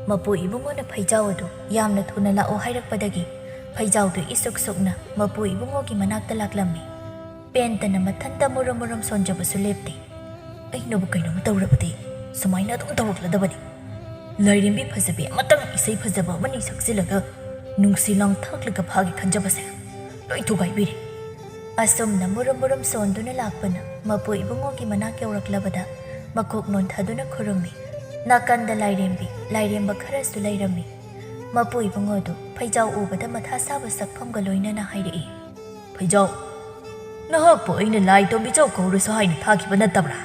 ꯃꯄꯨ ꯏꯕꯨꯡꯉꯣꯅ ꯐꯩꯖꯥꯎ ꯑꯗꯨ ꯌꯥꯝꯅ ꯊꯨꯅ ꯂꯥꯛꯑꯣ ꯍꯥꯏꯔꯛꯄꯗꯒꯤ ꯐꯩꯖꯥꯎꯗꯨ ꯏꯁꯨꯛ ꯁꯨꯛꯅ ꯃꯄꯨ ꯏꯕꯨꯡꯉꯣꯒꯤ ꯃꯅꯥꯛꯇ ꯂꯥꯛꯂꯝꯃꯤ꯫ ꯄꯦꯟꯇꯅ ꯃꯊꯟꯇ ꯃꯨꯔꯨꯝ ꯃꯨꯔꯨꯝ ꯁꯣꯟꯖꯕꯁꯨ ꯂꯦꯞꯇꯦ꯫ "ꯑꯩꯅꯕꯨ ꯀꯩꯅꯣꯝ ꯇꯧꯔꯕꯗꯤ ꯁꯨꯃꯥꯏꯅ ꯑꯗꯨꯝ ꯇꯧꯔꯛꯂꯗꯕꯅꯤ꯫ ꯂꯥꯏꯔꯦꯝꯕꯤ ꯐꯖꯕꯤ ꯑꯃꯇꯪ ꯏꯁꯩ ꯐꯖꯕ ꯑꯃꯅꯤ ꯁꯛꯆꯤꯜꯂꯒ ꯅꯨꯡꯁꯤ ꯂꯥꯡ ꯊꯥꯛꯂꯒ ꯐꯥꯒꯦ ꯈꯟꯖꯕꯁꯦ ꯂꯣꯏ ꯊꯨꯒꯥꯏꯕꯤꯔꯦ꯫" ꯑꯁꯨꯝꯅ ꯃꯨꯔꯨꯝ ꯃꯨꯔꯨꯝ ꯁꯣꯟꯗꯨꯅ ꯂꯥꯛꯄꯅ ꯃꯄꯨ ꯏꯕꯨꯡꯉꯣꯒꯤ ꯃꯅꯥꯛ ꯌꯧꯔꯛꯂꯕꯗ ꯃꯀꯣꯛ ꯅꯣꯟꯊꯗꯨꯅ ꯈꯨꯔꯨꯝꯃꯤ꯫ ꯅꯥꯀꯟꯗ ꯂꯥꯏꯔꯦꯝꯕꯤ, ꯂꯥꯏꯔꯦꯝꯕ ꯈꯔꯁꯨ ꯂꯩꯔꯝꯃꯤ꯫ ꯃꯄꯨ ꯏꯕꯨꯡꯉꯣꯗꯨ ꯐꯩꯖꯥꯎ ꯎꯕꯗ ꯃꯊꯥ ꯁꯥꯕ ꯁꯛꯐꯝꯒ ꯂꯣꯏꯅꯅ ꯍꯥꯏꯔꯛꯏ, "ꯐꯩꯖꯥꯎ, ꯅꯍꯥꯛꯄꯨ ꯑꯩꯅ ꯂꯥꯏ ꯇꯣꯝꯕꯤ ꯆꯧ ꯀꯧꯔꯨꯁꯨ ꯍꯥꯏꯅ ꯊꯥꯈꯤꯕ ꯅꯠꯇꯕ꯭ꯔꯥ?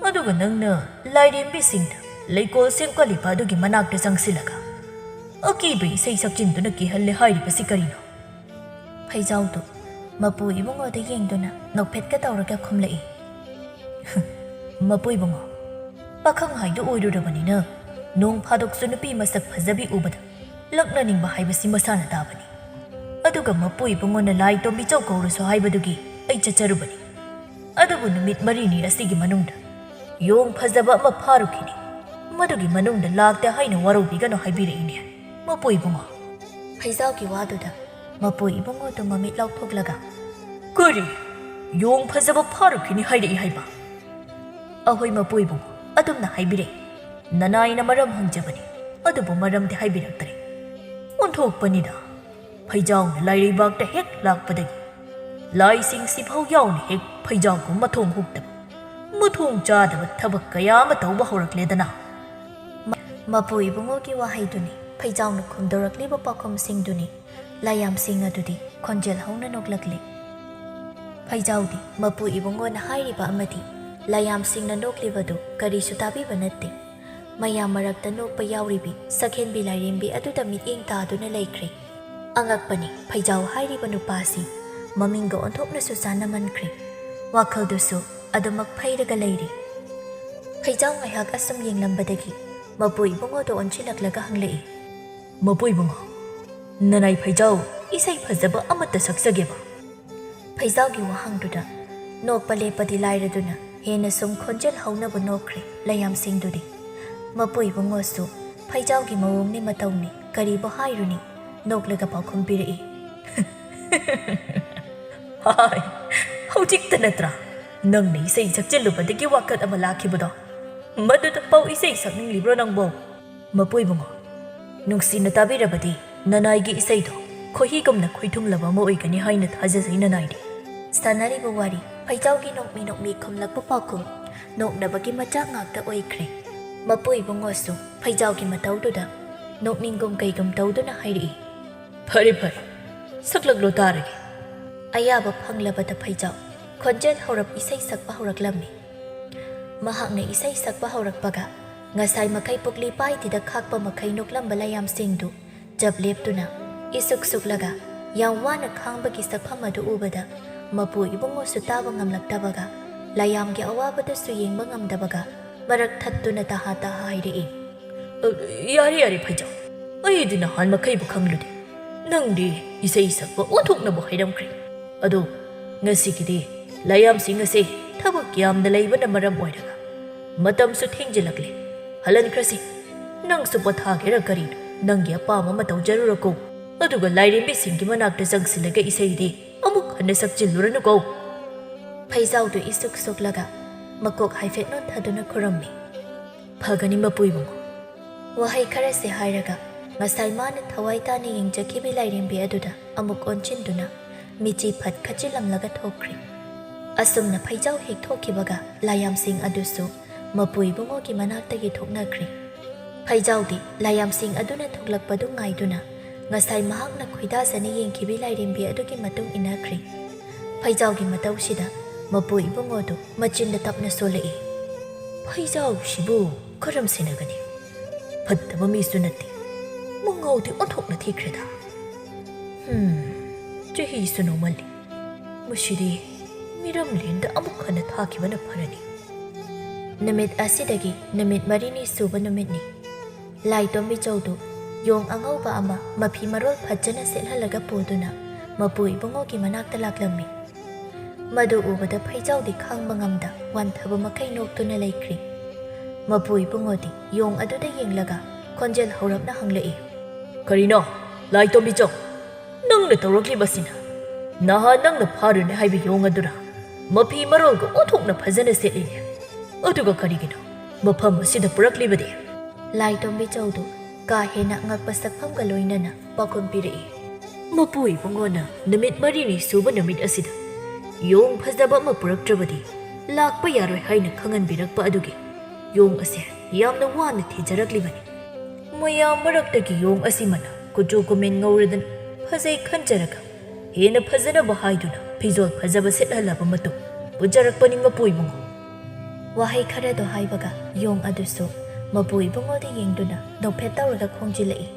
ꯑꯗꯨꯒ ꯅꯪꯅ ꯂꯥꯏꯔꯦꯝꯕꯤꯁꯤꯡꯅ ꯂꯩꯀꯣꯜ ꯁꯦꯝꯒꯠꯂꯤꯕ ꯑꯗꯨꯒꯤ ꯃꯅꯥꯛꯇ ꯆꯪꯁꯤꯜꯂꯒ ꯑꯀꯤꯕ ꯏꯁꯩ ꯁꯛꯆꯤꯟꯗꯨꯅ ꯀꯤꯍꯜꯂꯦ ꯍꯥꯏꯔꯤꯕꯁꯤ ꯀꯔꯤꯅꯣ? ꯐꯩꯖꯥꯎꯗꯨ ꯃꯄꯨ ꯏꯕꯨꯡꯉꯣꯗ ꯌꯦꯡꯗꯨꯅ ꯅꯣꯛꯐꯦꯠꯀ ꯇꯧꯔꯒ ꯈꯨꯝꯂꯛꯏ꯫ "ꯃꯄꯨ ꯏꯕꯨꯡꯉꯣ, ꯄꯥꯈꯪ ꯍꯥꯏꯗꯨ ꯑꯣꯏꯔꯨꯔꯕꯅꯤꯅ ꯅꯣꯡ ꯐꯥꯗꯣꯛꯁꯨ ꯅꯨꯄꯤ ꯃꯁꯛ ꯐꯖꯕꯤ ꯎꯕꯗ ꯂꯛꯅꯅꯤꯡꯕ ꯍꯥꯏꯕꯁꯤ ꯃꯁꯥꯅ ꯇꯥꯕꯅꯤ꯫ ꯑꯗꯨꯒ ꯃꯄꯨ ꯏꯕꯨꯡꯉꯣꯅ ꯂꯥꯏ ꯇꯣꯝꯕꯤ ꯆꯧ ꯀꯧꯔꯨꯁꯨ ꯍꯥꯏꯕꯗꯨꯒꯤ ꯑꯩ ꯆꯠꯆꯔꯨꯕꯅꯤ꯫ ꯑꯗꯨꯕꯨ ꯅꯨꯃꯤꯠ ꯃꯔꯤꯅꯤ ꯑꯁꯤꯒꯤ ꯃꯅꯨꯡꯗ ꯌꯣꯡ ꯐꯖꯕ ꯑꯃ ꯐꯥꯔꯨꯈꯤꯅꯤ꯫ ꯃꯗꯨꯒꯤ ꯃꯅꯨꯡꯗ ꯂꯥꯛꯇꯦ ꯍꯥꯏꯅ ꯋꯥꯔꯧꯕꯤꯒꯅꯨ ꯍꯥꯏꯕꯤꯔꯛꯏꯅꯦ, ꯃꯄꯨ ꯏꯕꯨꯡꯉꯣ꯫" ꯐꯩꯖꯥꯎꯒꯤ ꯋꯥꯗꯨꯗ ꯃꯄꯨ ꯏꯕꯨꯡꯉꯣꯗꯨ ꯃꯃꯤꯠ ꯂꯥꯎꯊꯣꯛꯂꯒ, "ꯀꯔꯤ? ꯌꯣꯡ ꯐꯖꯕ ꯐꯥꯔꯨꯈꯤꯅꯤ ꯍꯥꯏꯔꯛꯏ ꯍꯥꯏꯕ?" "ꯑꯍꯣꯏ, ꯃꯄꯨ ꯏꯕꯨꯡꯉꯣ, ꯑꯗꯨꯝꯅ ꯍꯥꯏꯕꯤꯔꯛꯏ꯫ ꯅꯅꯥꯏꯅ ꯃꯔꯝ ꯍꯪꯖꯕꯅꯤ, ꯑꯗꯨꯕꯨ ꯃꯔꯝꯗꯤ ꯍꯥꯏꯕꯤꯔꯛꯇ꯭ꯔꯦ꯫ ꯑꯣꯟꯊꯣꯛꯄꯅꯤꯗ, ꯐꯩꯖꯥꯎꯅ ꯂꯥꯏꯔꯩꯕꯥꯛꯇ ꯍꯦꯛ ꯂꯥꯛꯄꯗꯒꯤ ꯂꯥꯏꯁꯤꯡꯁꯤꯐꯥꯎ ꯌꯥꯎꯅ ꯍꯦꯛ ꯐꯩꯖꯥꯎꯒꯨꯝ ꯃꯊꯣꯡ ꯍꯨꯛꯇꯕ, ꯃꯊꯣꯡ ꯆꯥꯗꯕ ꯊꯕꯛ ꯀꯌꯥ ꯑꯃ ꯇꯧꯕ ꯍꯧꯔꯛꯂꯦꯗꯅ꯫" ꯃ-, ꯃꯄꯨ ꯏꯕꯨꯡꯉꯣꯒꯤ ꯋꯥꯍꯩꯗꯨꯅꯤ ꯐꯩꯖꯥꯎꯅ ꯈꯨꯝꯗꯧꯔꯛꯂꯤꯕ ꯄꯥꯎꯈꯨꯝꯁꯤꯡꯗꯨꯅꯤ꯫ ꯂꯥꯏꯌꯥꯝꯁꯤꯡ ꯑꯗꯨꯗꯤ ꯈꯣꯟꯖꯦꯜ ꯍꯧꯅ ꯅꯣꯛꯂꯛꯂꯤ꯫ ꯐꯩꯖꯥꯎꯗꯤ ꯃꯄꯨ ꯏꯕꯨꯡꯉꯣꯅ ꯍꯥꯏꯔꯤꯕ ꯑꯃꯗꯤ ꯂꯥꯏꯌꯥꯝꯁꯤꯡꯅ ꯅꯣꯛꯂꯤꯕꯗꯨ ꯀꯔꯤꯁꯨ ꯇꯥꯕꯤꯕ ꯅꯠꯇꯦ꯫ ꯃꯌꯥꯝ ꯃꯔꯛꯇ ꯅꯣꯛꯄ ꯌꯥꯎꯔꯤꯕꯤ ꯁꯛꯍꯦꯟꯕꯤ ꯂꯥꯏꯔꯦꯝꯕꯤ ꯑꯗꯨꯗ ꯃꯤꯠꯌꯦꯡ ꯇꯥꯗꯨꯅ ꯂꯩꯈ꯭ꯔꯦ꯫ ꯑꯉꯛꯄꯅꯤ, ꯐꯩꯖꯥꯎ ꯍꯥꯏꯔꯤꯕ ꯅꯨꯄꯥꯁꯤ ꯃꯃꯤꯡꯒ ꯑꯣꯟꯊꯣꯛꯅꯁꯨ ꯆꯥꯟꯅꯃꯟꯈ꯭ꯔꯦ꯫ ꯋꯥꯈꯜꯗꯨꯁꯨ ꯑꯗꯨꯃꯛ ꯐꯩꯔꯒ ꯂꯩꯔꯤ꯫ ꯐꯩꯖꯥꯎ ꯉꯥꯏꯍꯥꯛ ꯑꯁꯨꯝ ꯌꯦꯡꯂꯝꯕꯗꯒꯤ ꯃꯄꯨ ꯏꯕꯨꯡꯉꯣꯗ ꯑꯣꯟꯁꯤꯜꯂꯛꯂꯒ ꯍꯪꯂꯛꯏ, "ꯃꯄꯨ ꯏꯕꯨꯡꯉꯣ, ꯅꯅꯥꯏ ꯐꯩꯖꯥꯎ ꯏꯁꯩ ꯐꯖꯕ ꯑꯃꯠꯇ ꯁꯛꯆꯒꯦꯕ?" ꯐꯩꯖꯥꯎꯒꯤ ꯋꯥꯍꯪꯗꯨꯗ ꯅꯣꯛꯄ ꯂꯦꯞꯄꯗꯤ ꯂꯥꯏꯔꯗꯨꯅ ꯍꯦꯟꯅ ꯁꯨꯝ ꯈꯣꯟꯖꯦꯜ ꯍꯧꯅꯕ ꯅꯣꯛꯈ꯭ꯔꯦ ꯂꯩꯌꯥꯝꯁꯤꯡꯗꯨꯗꯤ꯫ ꯃꯄꯨ ꯏꯕꯨꯡꯉꯣꯁꯨ ꯐꯩꯖꯥꯎꯒꯤ ꯃꯑꯣꯡꯅꯤ ꯃꯇꯧꯅꯤ ꯀꯔꯤꯕꯨ ꯍꯥꯏꯔꯨꯅꯤ, ꯅꯣꯛꯂꯒ ꯄꯥꯎꯈꯨꯝ ꯄꯤꯔꯛꯏ, "ꯍꯥꯏ, ꯍꯧꯖꯤꯛꯇ ꯅꯠꯇ꯭ꯔꯥ ꯅꯪꯅ ꯏꯁꯩ ꯁꯛꯆꯤꯜꯂꯨꯕꯗꯒꯤ ꯋꯥꯀꯠ ꯑꯃ ꯂꯥꯛꯈꯤꯕꯗꯣ? ꯃꯗꯨꯗ ꯄꯥꯎ ꯏꯁꯩ ꯁꯛꯅꯤꯡꯂꯤꯕ꯭ꯔꯣ ꯅꯪꯕꯣ?" "ꯃꯄꯨ ꯏꯕꯨꯡꯉꯣ, ꯅꯨꯡꯁꯤꯅ ꯇꯥꯕꯤꯔꯕꯗꯤ ꯅꯅꯥꯏꯒꯤ ꯏꯁꯩꯗꯣ ꯈꯣꯏꯍꯤꯒꯨꯝꯅ ꯈꯣꯏꯊꯨꯝꯂꯕ ꯑꯃ ꯑꯣꯏꯒꯅꯤ ꯍꯥꯏꯅ ꯊꯥꯖꯖꯩ ꯅꯅꯥꯏꯗꯤ꯫" ꯁꯥꯟꯅꯔꯤꯕ ꯋꯥꯔꯤ ꯐꯩꯖꯥꯎꯒꯤ ꯅꯣꯛꯃꯤ ꯅꯣꯛꯃꯤ ꯈꯨꯝꯂꯛꯄ ꯄꯥꯎꯈꯨꯝ ꯅꯣꯛꯅꯕꯒꯤ ꯃꯆꯥꯛ ꯉꯥꯛꯇ ꯑꯣꯏꯈ꯭ꯔꯦ꯫ ꯃꯄꯨ ꯏꯕꯨꯡꯉꯣꯁꯨ ꯐꯩꯖꯥꯎꯒꯤ ꯃꯇꯧꯗꯨꯗ ꯅꯣꯛꯅꯤꯡꯒꯨꯝ ꯀꯩꯒꯨꯝ ꯇꯧꯗꯨꯅ ꯍꯥꯏꯔꯛꯏ, "ꯐꯔꯦ ꯐꯔꯦ, ꯁꯛꯂꯛꯂꯣ ꯇꯥꯔꯒꯦ꯫" ꯑꯌꯥꯕ ꯐꯪꯂꯕꯗ ꯐꯩꯖꯥꯎ ꯈꯣꯟꯖꯦꯜ ꯍꯧꯔꯞ ꯏꯁꯩ ꯁꯛꯄ ꯍꯧꯔꯛꯂꯝꯃꯤ꯫ ꯃꯍꯥꯛꯅ ꯏꯁꯩ ꯁꯛꯄ ꯍꯧꯔꯛꯄꯒ ꯉꯁꯥꯏ ꯃꯈꯩ ꯄꯨꯛꯂꯤ ꯄꯥꯏꯗꯤꯗ ꯈꯥꯛꯄ ꯃꯈꯩ ꯅꯣꯛꯂꯝꯕ ꯂꯥꯏꯌꯥꯝꯁꯤꯡꯗꯨ ꯆꯞ ꯂꯦꯞꯇꯨꯅ ꯏꯁꯨꯛ ꯁꯨꯛꯂꯒ ꯌꯥꯝ ꯋꯥꯅ ꯈꯥꯡꯕꯒꯤ ꯁꯛꯐꯝ ꯑꯗꯨ ꯎꯕꯗ ꯃꯄꯨ ꯏꯕꯨꯡꯉꯣꯁꯨ ꯇꯥꯕ ꯉꯝꯂꯛꯇꯕꯒ ꯂꯥꯏꯌꯥꯝꯒꯤ ꯑꯋꯥꯕꯗꯁꯨ ꯌꯦꯡꯕ ꯉꯝꯗꯕꯒ ꯃꯔꯛ ꯊꯠꯇꯨꯅ ꯇꯍꯥ ꯇꯍꯥ ꯍꯥꯏꯔꯛꯏ꯫ "ꯑ, ꯌꯥꯔꯦ, ꯌꯥꯔꯦ ꯐꯩꯖꯥꯎ, ꯑꯩꯗꯤ ꯅꯍꯥꯟ ꯃꯈꯩꯕꯨ ꯈꯪꯂꯨꯗꯦ꯫ ꯅꯪꯗꯤ ꯏꯁꯩ ꯁꯛꯄ ꯑꯣꯟꯊꯣꯛꯅꯕꯨ ꯍꯩꯔꯝꯈ꯭ꯔꯦ꯫ ꯑꯗꯣ ꯉꯁꯤꯒꯤꯗꯤ ꯂꯥꯏꯌꯥꯝꯁꯤꯡ ꯑꯁꯦ ꯊꯕꯛ ꯌꯥꯝꯅ ꯂꯩꯕꯅ ꯃꯔꯝ ꯑꯣꯏꯔꯒ ꯃꯇꯝꯁꯨ ꯊꯦꯡꯖꯤꯜꯂꯛꯂꯦ꯫ ꯍꯜꯍꯟꯈ꯭ꯔꯁꯤ꯫ ꯅꯪꯁꯨ ꯄꯣꯊꯥꯒꯦꯔꯥ ꯀꯔꯤꯅꯣ, ꯅꯪꯒꯤ ꯑꯄꯥꯝꯕ ꯑꯃ ꯇꯧꯖꯔꯨꯔꯣꯀꯣ꯫ ꯑꯗꯨꯒ ꯂꯥꯏꯔꯦꯝꯕꯤꯁꯤꯡꯒꯤ ꯃꯅꯥꯛꯇ ꯆꯪꯁꯤꯜꯂꯒ ꯏꯁꯩꯗꯤ ꯑꯃꯨꯛ ꯍꯟꯅ ꯁꯛꯆꯤꯜꯂꯨꯔꯅꯨꯀꯣ꯫" ꯐꯩꯖꯥꯎꯗꯨ ꯏꯁꯨꯛ ꯁꯨꯛꯂꯒ ꯃꯀꯣꯛ ꯍꯥꯏꯐꯦꯠ ꯅꯣꯟꯊꯗꯨꯅ ꯈꯨꯔꯝꯃꯤ꯫ "ꯐꯒꯅꯤ ꯃꯄꯨ ꯏꯕꯨꯡꯉꯣ꯫" ꯋꯥꯍꯩ ꯈꯔꯁꯦ ꯍꯥꯏꯔꯒ ꯉꯁꯥꯏ ꯃꯥꯅ ꯊꯋꯥꯏ ꯇꯥꯅ ꯌꯦꯡꯖꯈꯤꯕꯤ ꯂꯥꯏꯔꯦꯝꯕꯤ ꯑꯗꯨꯗ ꯑꯃꯨꯛ ꯑꯣꯟꯁꯤꯟꯗꯨꯅ ꯃꯤꯆꯤ ꯐꯠ ꯈꯠꯆꯤꯜꯂꯝꯂꯒ ꯊꯣꯛꯈ꯭ꯔꯤ꯫ ꯑꯁꯨꯝꯅ ꯐꯩꯖꯥꯎ ꯍꯦꯛ ꯊꯣꯛꯈꯤꯕꯒ ꯂꯥꯏꯌꯥꯝꯁꯤꯡ ꯑꯗꯨꯁꯨ ꯃꯄꯨ ꯏꯕꯨꯡꯉꯣꯒꯤ ꯃꯅꯥꯛꯇꯒꯤ ꯊꯣꯛꯅꯈ꯭ꯔꯤ꯫ ꯐꯩꯖꯥꯎꯗꯤ ꯂꯥꯏꯌꯥꯝꯁꯤꯡ ꯑꯗꯨꯅ ꯊꯣꯛꯂꯛꯄꯗꯨ ꯉꯥꯏꯗꯨꯅ ꯉꯁꯥꯏ ꯃꯍꯥꯛꯅ ꯈꯣꯏꯗꯥꯖꯅ ꯌꯦꯡꯈꯤꯕꯤ ꯂꯥꯏꯔꯦꯝꯕꯤ ꯑꯗꯨꯒꯤ ꯃꯇꯨꯡ ꯏꯟꯅꯈ꯭ꯔꯤ꯫ ꯐꯩꯖꯥꯎꯒꯤ ꯃꯇꯧꯁꯤꯗ ꯃꯄꯨ ꯏꯕꯨꯡꯉꯣꯗꯨ ꯃꯆꯤꯟꯗ ꯇꯞꯅ ꯁꯣꯜꯂꯛꯏ꯫ "ꯐꯩꯖꯥꯎꯁꯤꯕꯨ ꯀꯔꯝ ꯁꯦꯟꯅꯒꯅꯤ? ꯐꯠꯇꯕ ꯃꯤꯁꯨ ꯅꯠꯇꯦ꯫ ꯃꯉꯥꯎꯗꯤ ꯑꯣꯟꯊꯣꯛꯅ ꯊꯤꯈ꯭ꯔꯦꯗ꯫ ꯍꯝ, ꯆꯍꯤꯁꯨ ꯅꯧꯃꯜꯂꯤ꯫ ꯃꯁꯤꯗꯤ ꯃꯤꯔꯝꯂꯦꯟꯗ ꯑꯃꯨꯛ ꯍꯟꯅ ꯊꯥꯈꯤꯕꯅ ꯐꯔꯅꯤ꯫" ꯅꯨꯃꯤꯠ ꯑꯁꯤꯗꯒꯤ ꯅꯨꯃꯤꯠ ꯃꯔꯤꯅꯤ ꯁꯨꯕ ꯅꯨꯃꯤꯠꯅꯤ꯫ ꯂꯥꯏꯇꯣꯝꯕꯤ ꯆꯧꯗꯨ ꯌꯣꯡ ꯑꯉꯧꯕ ꯑꯃ ꯃꯐꯤ ꯃꯔꯣꯜ ꯐꯖꯅ ꯁꯦꯠꯍꯜꯂꯒ ꯄꯨꯗꯨꯅ ꯃꯄꯨ ꯏꯕꯨꯡꯉꯣꯒꯤ ꯃꯅꯥꯛꯇ ꯂꯥꯛꯂꯝꯃꯤ꯫ ꯃꯗꯨ ꯎꯕꯗ ꯐꯩꯖꯥꯎꯗꯤ ꯈꯥꯡꯕ ꯉꯝꯗ ꯋꯥꯟꯊꯕ ꯃꯈꯩ ꯅꯣꯛꯇꯨꯅ ꯂꯩꯈ꯭ꯔꯤ꯫ ꯃꯄꯨ ꯏꯕꯨꯡꯉꯣꯗꯤ ꯌꯣꯡ ꯑꯗꯨꯗ ꯌꯦꯡꯂꯒ ꯈꯣꯟꯖꯦꯜ ꯍꯧꯔꯞꯅ ꯍꯪꯂꯛꯏ꯫ "ꯀꯔꯤꯅꯣ, ꯂꯥꯏꯇꯣꯝꯕꯤ ꯆꯧ? ꯅꯪꯅ ꯇꯧꯔꯛꯂꯤꯕꯁꯤꯅ ꯅꯍꯥꯟ ꯅꯪꯅ ꯐꯥꯔꯨꯅꯦ ꯍꯥꯏꯕ ꯌꯣꯡ ꯑꯗꯨꯔ? ꯃꯐꯤ ꯃꯔꯣꯜꯒ ꯑꯣꯟꯊꯣꯛꯅ ꯐꯖꯅ ꯁꯦꯠꯂꯤꯅꯦ꯫ ꯑꯗꯨꯒ ꯀꯔꯤꯒꯤꯅꯣ ꯃꯐꯝ ꯑꯁꯤꯗ ꯄꯨꯔꯛꯂꯤꯕꯗꯤ?" ꯂꯥꯏꯇꯣꯝꯕꯤ ꯆꯧꯗꯨ ꯀꯥ ꯍꯦꯟꯅ ꯑꯉꯛꯄ ꯁꯛꯐꯝꯒ ꯂꯣꯏꯅꯅ ꯄꯥꯎꯈꯨꯝ ꯄꯤꯔꯛꯏ꯫ "ꯃꯄꯨ ꯏꯕꯨꯡꯉꯣꯅ ꯅꯨꯃꯤꯠ ꯃꯔꯤꯅꯤ ꯁꯨꯕ ꯅꯨꯃꯤꯠ ꯑꯁꯤꯗ ꯌꯣꯡ ꯐꯖꯕ ꯑꯃ ꯄꯨꯔꯛꯇ꯭ꯔꯕꯗꯤ ꯂꯥꯛꯄ ꯌꯥꯔꯣꯏ ꯍꯥꯏꯅ ꯈꯪꯍꯟꯕꯤꯔꯛꯄ ꯑꯗꯨꯒꯤ ꯌꯣꯡ ꯑꯁꯦ ꯌꯥꯝꯅ ꯋꯥꯅ ꯊꯤꯖꯔꯛꯂꯤꯕꯅꯤ꯫ ꯃꯌꯥꯝ ꯃꯔꯛꯇꯒꯤ ꯌꯣꯡ ꯑꯁꯤꯃꯅ ꯀꯨꯆꯨ ꯀꯨꯃꯦꯟ ꯉꯧꯔꯗꯅ ꯐꯖꯩ ꯈꯟꯖꯔꯒ ꯍꯦꯟꯅ ꯐꯖꯅꯕ ꯍꯥꯏꯗꯨꯅ ꯐꯤꯖꯣꯜ ꯐꯖꯕ ꯁꯦꯠꯍꯜꯂꯕ ꯃꯇꯨꯡ ꯄꯨꯖꯔꯛꯄꯅꯤ ꯃꯄꯨ ꯏꯕꯨꯡꯉꯣ꯫" ꯋꯥꯍꯩ ꯈꯔꯗꯣ ꯍꯥꯏꯕꯒ ꯌꯣꯡ ꯑꯗꯨꯁꯨ ꯃꯄꯨ ꯏꯕꯨꯡꯉꯣꯗ ꯌꯦꯡꯗꯨꯅ ꯅꯣꯛꯐꯦꯠ ꯇꯧꯔꯒ ꯈꯣꯡꯖꯤꯜꯂꯛꯏ꯫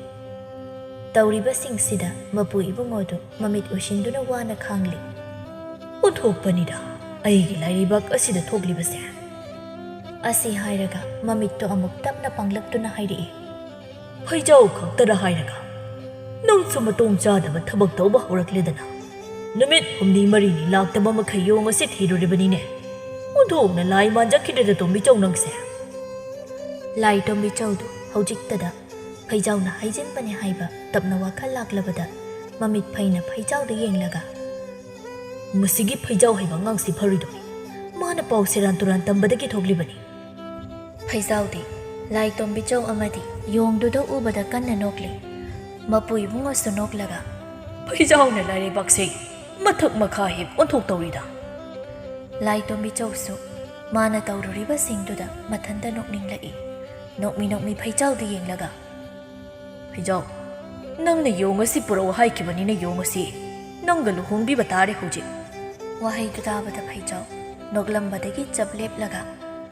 ꯇꯧꯔꯤꯕꯁꯤꯡꯁꯤꯗ ꯃꯄꯨ ꯏꯕꯨꯡꯉꯣꯗꯨ ꯃꯃꯤꯠ ꯎꯏꯁꯤꯟꯗꯨꯅ ꯋꯥꯅ ꯈꯥꯡꯂꯤ꯫ "ꯑꯣꯟꯊꯣꯛꯄꯅꯤꯗ, ꯑꯩꯒꯤ ꯂꯥꯏꯔꯩꯕꯥꯛ ꯑꯁꯤꯗ ꯊꯣꯛꯂꯤꯕꯁꯦ!" ꯑꯁꯤ ꯍꯥꯏꯔꯒ ꯃꯃꯤꯠꯇꯣ ꯑꯃꯨꯛ ꯇꯞꯅ ꯄꯥꯡꯂꯛꯇꯨꯅ ꯍꯥꯏꯔꯛꯏ꯫ "ꯐꯩꯖꯥꯎ ꯈꯛꯇꯔ ꯍꯥꯏꯔꯒ ꯅꯪꯁꯨ ꯃꯇꯣꯡ ꯆꯥꯗꯕ ꯊꯕꯛ ꯇꯧꯕ ꯍꯧꯔꯛꯂꯦꯗꯅ꯫ ꯅꯨꯃꯤꯠ ꯍꯨꯝꯅꯤ ꯃꯔꯤꯅꯤ ꯂꯥꯛꯇꯕ ꯃꯈꯩ ꯌꯣꯡ ꯑꯁꯤ ꯊꯤꯔꯨꯔꯤꯕꯅꯤꯅꯦ꯫ ꯑꯣꯟꯊꯣꯛꯅ ꯂꯥꯏ ꯃꯥꯟꯖꯈꯤꯗ꯭ꯔꯦꯗ ꯇꯣꯝꯕꯤꯆꯧ ꯅꯪꯁꯦ!" ꯂꯥꯏ ꯇꯣꯝꯕꯤꯆꯧꯗꯨ ꯍꯧꯖꯤꯛꯇꯗ ꯐꯩꯖꯥꯎꯅ ꯍꯥꯏꯖꯤꯟꯕꯅꯤ ꯍꯥꯏꯕ ꯇꯞꯅ ꯋꯥꯈꯜ ꯂꯥꯛꯂꯕꯗ ꯃꯃꯤꯠ ꯐꯩꯅ ꯐꯩꯖꯥꯎꯗ ꯌꯦꯡꯂꯒ, "ꯃꯁꯤꯒꯤ ꯐꯩꯖꯥꯎ ꯍꯩꯕ ꯑꯉꯥꯡꯁꯤ ꯐꯔꯣꯏꯗꯧꯔꯤ꯫ ꯃꯥꯅ ꯄꯥꯎ ꯁꯦꯔꯥꯟ ꯇꯨꯔꯥꯟ ꯇꯝꯕꯗꯒꯤ ꯊꯣꯛꯂꯤꯕꯅꯤ꯫" ꯐꯩꯖꯥꯎꯗꯤ ꯂꯥꯏ ꯇꯣꯝꯕꯤꯆꯧ ꯑꯃꯗꯤ ꯌꯣꯡꯗꯨꯗ ꯎꯕꯗ ꯀꯟꯅ ꯅꯣꯛꯂꯤ꯫ ꯃꯄꯨ ꯏꯕꯨꯡꯉꯣꯁꯨ ꯅꯣꯛꯂꯒ, "ꯐꯩꯖꯥꯎꯅ ꯂꯥꯏꯔꯩꯕꯥꯛꯁꯦ ꯃꯊꯛ ꯃꯈꯥ ꯍꯦꯛ ꯑꯣꯟꯊꯣꯛꯇꯧꯔꯤꯗ!" ꯂꯥꯏ ꯇꯣꯝꯕꯤꯆꯧꯁꯨ ꯃꯥꯅ ꯇꯧꯔꯨꯔꯤꯕꯁꯤꯡꯗꯨꯗ ꯃꯊꯟꯇ ꯅꯣꯛꯅꯤꯡꯂꯛꯏ꯫ ꯅꯣꯛꯃꯤ ꯅꯣꯛꯃꯤ ꯐꯩꯖꯥꯎꯗ ꯌꯦꯡꯂꯒ, "ꯐꯩꯖꯥꯎ, ꯅꯪꯅ ꯌꯣꯡ ꯑꯁꯤ ꯄꯨꯔꯛꯎ ꯍꯥꯏꯈꯤꯕꯅꯤꯅ ꯌꯣꯡ ꯑꯁꯤ ꯅꯪꯒ ꯂꯨꯍꯣꯡꯕꯤꯕ ꯇꯥꯔꯦ ꯍꯧꯖꯤꯛ꯫" ꯋꯥꯍꯩꯗꯨ ꯇꯥꯕꯗ ꯐꯩꯖꯥꯎ ꯅꯣꯛꯂꯝꯕꯗꯒꯤ ꯆꯞ ꯂꯦꯞꯂꯒ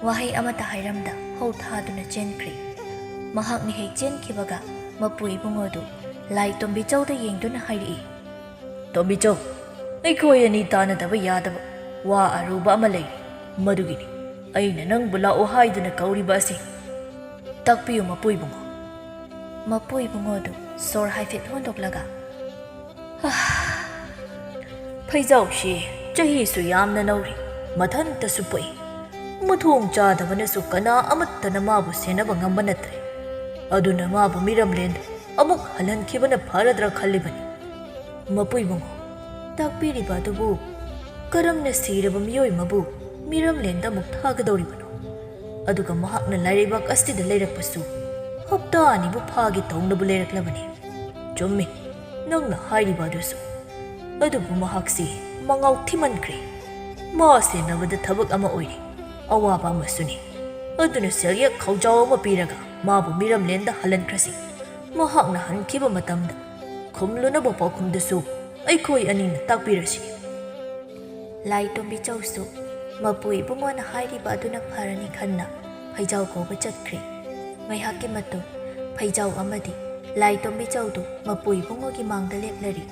ꯋꯥꯍꯩ ꯑꯃꯠꯇ ꯍꯥꯏꯔꯝꯗ ꯍꯧ ꯊꯥꯗꯨꯅ ꯆꯦꯟꯈ꯭ꯔꯦ꯫ ꯃꯍꯥꯛꯅ ꯍꯦꯛ ꯆꯦꯟꯈꯤꯕꯒ ꯃꯄꯨ ꯏꯕꯨꯡꯉꯣꯗꯨ ꯂꯥꯏ ꯇꯣꯝꯕꯤꯆꯧꯗ ꯌꯦꯡꯗꯨꯅ ꯍꯥꯏꯔꯛꯏ꯫ "ꯇꯣꯝꯕꯤꯆꯧ, ꯑꯩꯈꯣꯏ ꯑꯅꯤ ꯇꯥꯟꯅꯗꯕ ꯌꯥꯗꯕ ꯋꯥ ꯑꯔꯨꯕ ꯑꯃ ꯂꯩꯔꯤ꯫ ꯃꯗꯨꯒꯤꯅꯤ ꯑꯩꯅ ꯅꯪꯕꯨ ꯂꯥꯛꯑꯣ ꯍꯥꯏꯗꯨꯅ ꯀꯧꯔꯤꯕ ꯑꯁꯤ꯫" "ꯇꯥꯛꯄꯤꯌꯨ ꯃꯄꯨ ꯏꯕꯨꯡꯉꯣ꯫" ꯃꯄꯨ ꯏꯕꯨꯡꯉꯣꯗꯨ ꯁꯣꯔ ꯍꯥꯏꯐꯦꯠ ꯍꯣꯟꯗꯣꯛꯂꯒ, "ꯐꯩꯖꯥꯎꯁꯤ ꯆꯍꯤꯁꯨ ꯌꯥꯝꯅ ꯅꯧꯔꯤ, ꯃꯊꯟꯇꯁꯨ ꯄꯣꯛꯏ꯫ ꯃꯊꯣꯡ ꯆꯥꯗꯕꯅꯁꯨ ꯀꯅꯥ ꯑꯃꯠꯇꯅ ꯃꯥꯕꯨ ꯁꯦꯟꯅꯕ ꯉꯝꯕ ꯅꯠꯇ꯭ꯔꯦ꯫ ꯑꯗꯨꯅ ꯃꯥꯕꯨ ꯃꯤꯔꯝꯂꯦꯟꯗ ꯑꯃꯨꯛ ꯍꯜꯍꯟꯈꯤꯕꯅ ꯐꯔꯗ꯭ꯔꯥ ꯈꯜꯂꯤꯕꯅꯤ꯫" "ꯃꯄꯨ ꯏꯕꯨꯡꯉꯣ, ꯇꯥꯛꯄꯤꯔꯤꯕ ꯑꯗꯨꯕꯨ ꯀꯔꯝꯅ ꯁꯤꯔꯕ ꯃꯤꯑꯣꯏ ꯑꯃꯕꯨ ꯃꯤꯔꯝꯂꯦꯟꯗ ꯑꯃꯨꯛ ꯊꯥꯒꯗꯧꯔꯤꯕꯅꯣ? ꯑꯗꯨꯒ ꯃꯍꯥꯛꯅ ꯂꯥꯏꯔꯩꯕꯥꯛ ꯑꯁꯤꯗ ꯂꯩꯔꯛꯄꯁꯨ ꯍꯞꯇꯥ ꯑꯅꯤꯕꯨ ꯐꯥꯒꯦ ꯇꯧꯅꯕꯨ ꯂꯩꯔꯛꯂꯕꯅꯤ꯫" "ꯆꯨꯝꯃꯤ, ꯅꯪꯅ ꯍꯥꯏꯔꯤꯕ ꯑꯗꯨꯁꯨ꯫ ꯑꯗꯨꯕꯨ ꯃꯍꯥꯛꯁꯤ ꯃꯉꯥꯎ ꯊꯤꯃꯟꯈ꯭ꯔꯦ꯫ ꯃꯥ ꯁꯦꯟꯅꯕꯗ ꯊꯕꯛ ꯑꯃ ꯑꯣꯏꯔꯦ, ꯑꯋꯥꯕ ꯑꯃꯁꯨꯅꯤ꯫ ꯑꯗꯨꯅ ꯁꯦꯜꯌꯦꯛ ꯈꯧꯖꯥꯎ ꯑꯃ ꯄꯤꯔꯒ ꯃꯥꯕꯨ ꯃꯤꯔꯝꯂꯦꯟꯗ ꯍꯜꯍꯟꯈ꯭ꯔꯁꯤ꯫ ꯃꯍꯥꯛꯅ ꯍꯟꯈꯤꯕ ꯃꯇꯝꯗ ꯈꯨꯝꯂꯨꯅꯕ ꯄꯥꯎꯈꯨꯝꯗꯨꯁꯨ ꯑꯩꯈꯣꯏ ꯑꯅꯤꯅ ꯇꯥꯛꯄꯤꯔꯁꯤ꯫" ꯂꯥꯏ ꯇꯣꯝꯕꯤꯆꯧꯁꯨ ꯃꯄꯨ ꯏꯕꯨꯡꯉꯣꯅ ꯍꯥꯏꯔꯤꯕ ꯑꯗꯨꯅ ꯐꯔꯅꯤ ꯈꯟꯅ ꯐꯩꯖꯥꯎ ꯀꯧꯕ ꯆꯠꯈ꯭ꯔꯦ꯫ ꯉꯥꯏꯍꯥꯛꯀꯤ ꯃꯇꯨꯡ ꯐꯩꯖꯥꯎ ꯑꯃꯗꯤ ꯂꯥꯏ ꯇꯣꯝꯕꯤꯆꯧꯗꯨ ꯃꯄꯨ ꯏꯕꯨꯡꯉꯣꯒꯤ ꯃꯥꯡꯗ ꯂꯦꯞꯂꯔꯤ꯫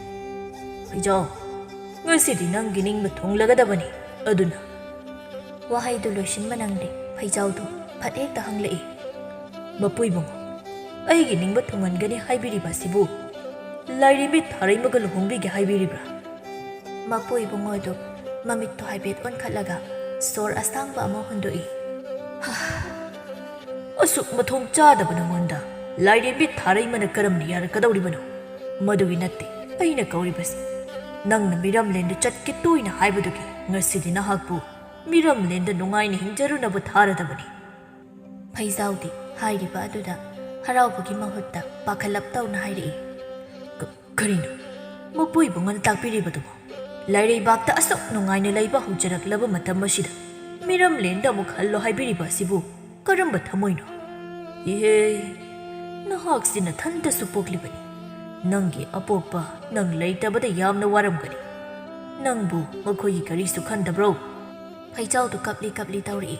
"ꯐꯩꯖꯥꯎ, ꯉꯁꯤꯗꯤ ꯅꯪꯒꯤ ꯅꯤꯡꯕ ꯊꯨꯡꯂꯒꯗꯕꯅꯤ꯫ ꯑꯗꯨꯅ" ꯋꯥꯍꯩꯗꯨ ꯂꯣꯏꯁꯤꯟꯕ ꯅꯪꯗꯦ, ꯐꯩꯖꯥꯎꯗꯨ ꯐꯠ ꯍꯦꯛꯇ ꯍꯪꯂꯛꯏ꯫ "ꯃꯄꯨ ꯏꯕꯨꯡꯉꯣ, ꯑꯩꯒꯤ ꯅꯤꯡꯕ ꯊꯨꯡꯍꯟꯒꯅꯤ ꯍꯥꯏꯕꯤꯔꯤꯕ ꯑꯁꯤꯕꯨ ꯂꯥꯏꯔꯦꯝꯕꯤ ꯊꯥꯔꯩꯃꯒ ꯂꯨꯍꯣꯡꯕꯤꯒꯦ ꯍꯥꯏꯕꯤꯔꯤꯕ꯭ꯔꯥ?" ꯃꯄꯨ ꯏꯕꯨꯡꯉꯣꯗꯨ ꯃꯃꯤꯠꯇꯨ ꯍꯥꯏꯐꯦꯠ ꯑꯣꯟꯈꯠꯂꯒ ꯁꯣꯔ ꯑꯁꯥꯡꯕ ꯑꯃ ꯍꯣꯟꯗꯣꯛꯏ꯫ "ꯍꯥ, ꯑꯁꯨꯛ ꯃꯊꯣꯡ ꯆꯥꯗꯕ ꯅꯉꯣꯟꯗ ꯂꯥꯏꯔꯦꯝꯕꯤ ꯊꯥꯔꯩꯃꯅ ꯀꯔꯝꯅ ꯌꯥꯔꯛꯀꯗꯧꯔꯤꯕꯅꯣ? ꯃꯗꯨꯒꯤ ꯅꯠꯇꯦ ꯑꯩꯅ ꯀꯧꯔꯤꯕꯁꯤ꯫ ꯅꯪꯅ ꯃꯤꯔꯝꯂꯦꯟꯗ ꯆꯠꯀꯦ ꯇꯣꯏꯅ ꯍꯥꯏꯕꯗꯨꯒꯤ ꯉꯁꯤꯗꯤ ꯅꯍꯥꯛꯄꯨ ꯃꯤꯔꯝꯂꯦꯟꯗ ꯅꯨꯡꯉꯥꯏꯅ ꯍꯤꯡꯖꯔꯨꯅꯕ ꯊꯥꯔꯗꯕꯅꯤ꯫" ꯐꯩꯖꯥꯎꯗꯤ ꯍꯥꯏꯔꯤꯕ ꯑꯗꯨꯗ ꯍꯔꯥꯎꯕꯒꯤ ꯃꯍꯨꯠꯇ ꯄꯥꯈꯠꯂꯞ ꯇꯧꯅ ꯍꯥꯏꯔꯛꯏ꯫ "ꯀ-, ꯀꯔꯤꯅꯣ ꯃꯄꯨ ꯏꯕꯨꯡꯉꯣꯅ ꯇꯥꯛꯄꯤꯔꯤꯕꯗꯨꯕꯣ? ꯂꯥꯏꯔꯩꯕꯥꯛꯇ ꯑꯁꯨꯛ ꯅꯨꯡꯉꯥꯏꯅ ꯂꯩꯕ ꯍꯧꯖꯔꯛꯂꯕ ꯃꯇꯝ ꯑꯁꯤꯗ ꯃꯤꯔꯝꯂꯦꯟꯗ ꯑꯃꯨꯛ ꯍꯜꯂꯣ ꯍꯥꯏꯕꯤꯔꯤꯕ ꯑꯁꯤꯕꯨ ꯀꯔꯝꯕ ꯊꯃꯣꯏꯅꯣ? ꯏꯍꯦ, ꯅꯍꯥꯛꯁꯤ ꯅꯊꯟꯇꯁꯨ ꯄꯣꯛꯂꯤꯕꯅꯤ꯫ ꯅꯪꯒꯤ ꯑꯄꯣꯛꯄ ꯅꯪ ꯂꯩꯇꯕꯗ ꯌꯥꯝꯅ ꯋꯥꯔꯝꯒꯅꯤ꯫ ꯅꯪꯕꯨ ꯃꯈꯣꯏꯒꯤ ꯀꯔꯤꯁꯨ ꯈꯟꯗꯕ꯭ꯔꯣ?" ꯐꯩꯖꯥꯎꯗꯨ ꯀꯞꯂꯤ ꯀꯞꯂꯤ ꯇꯧꯔꯛꯏ꯫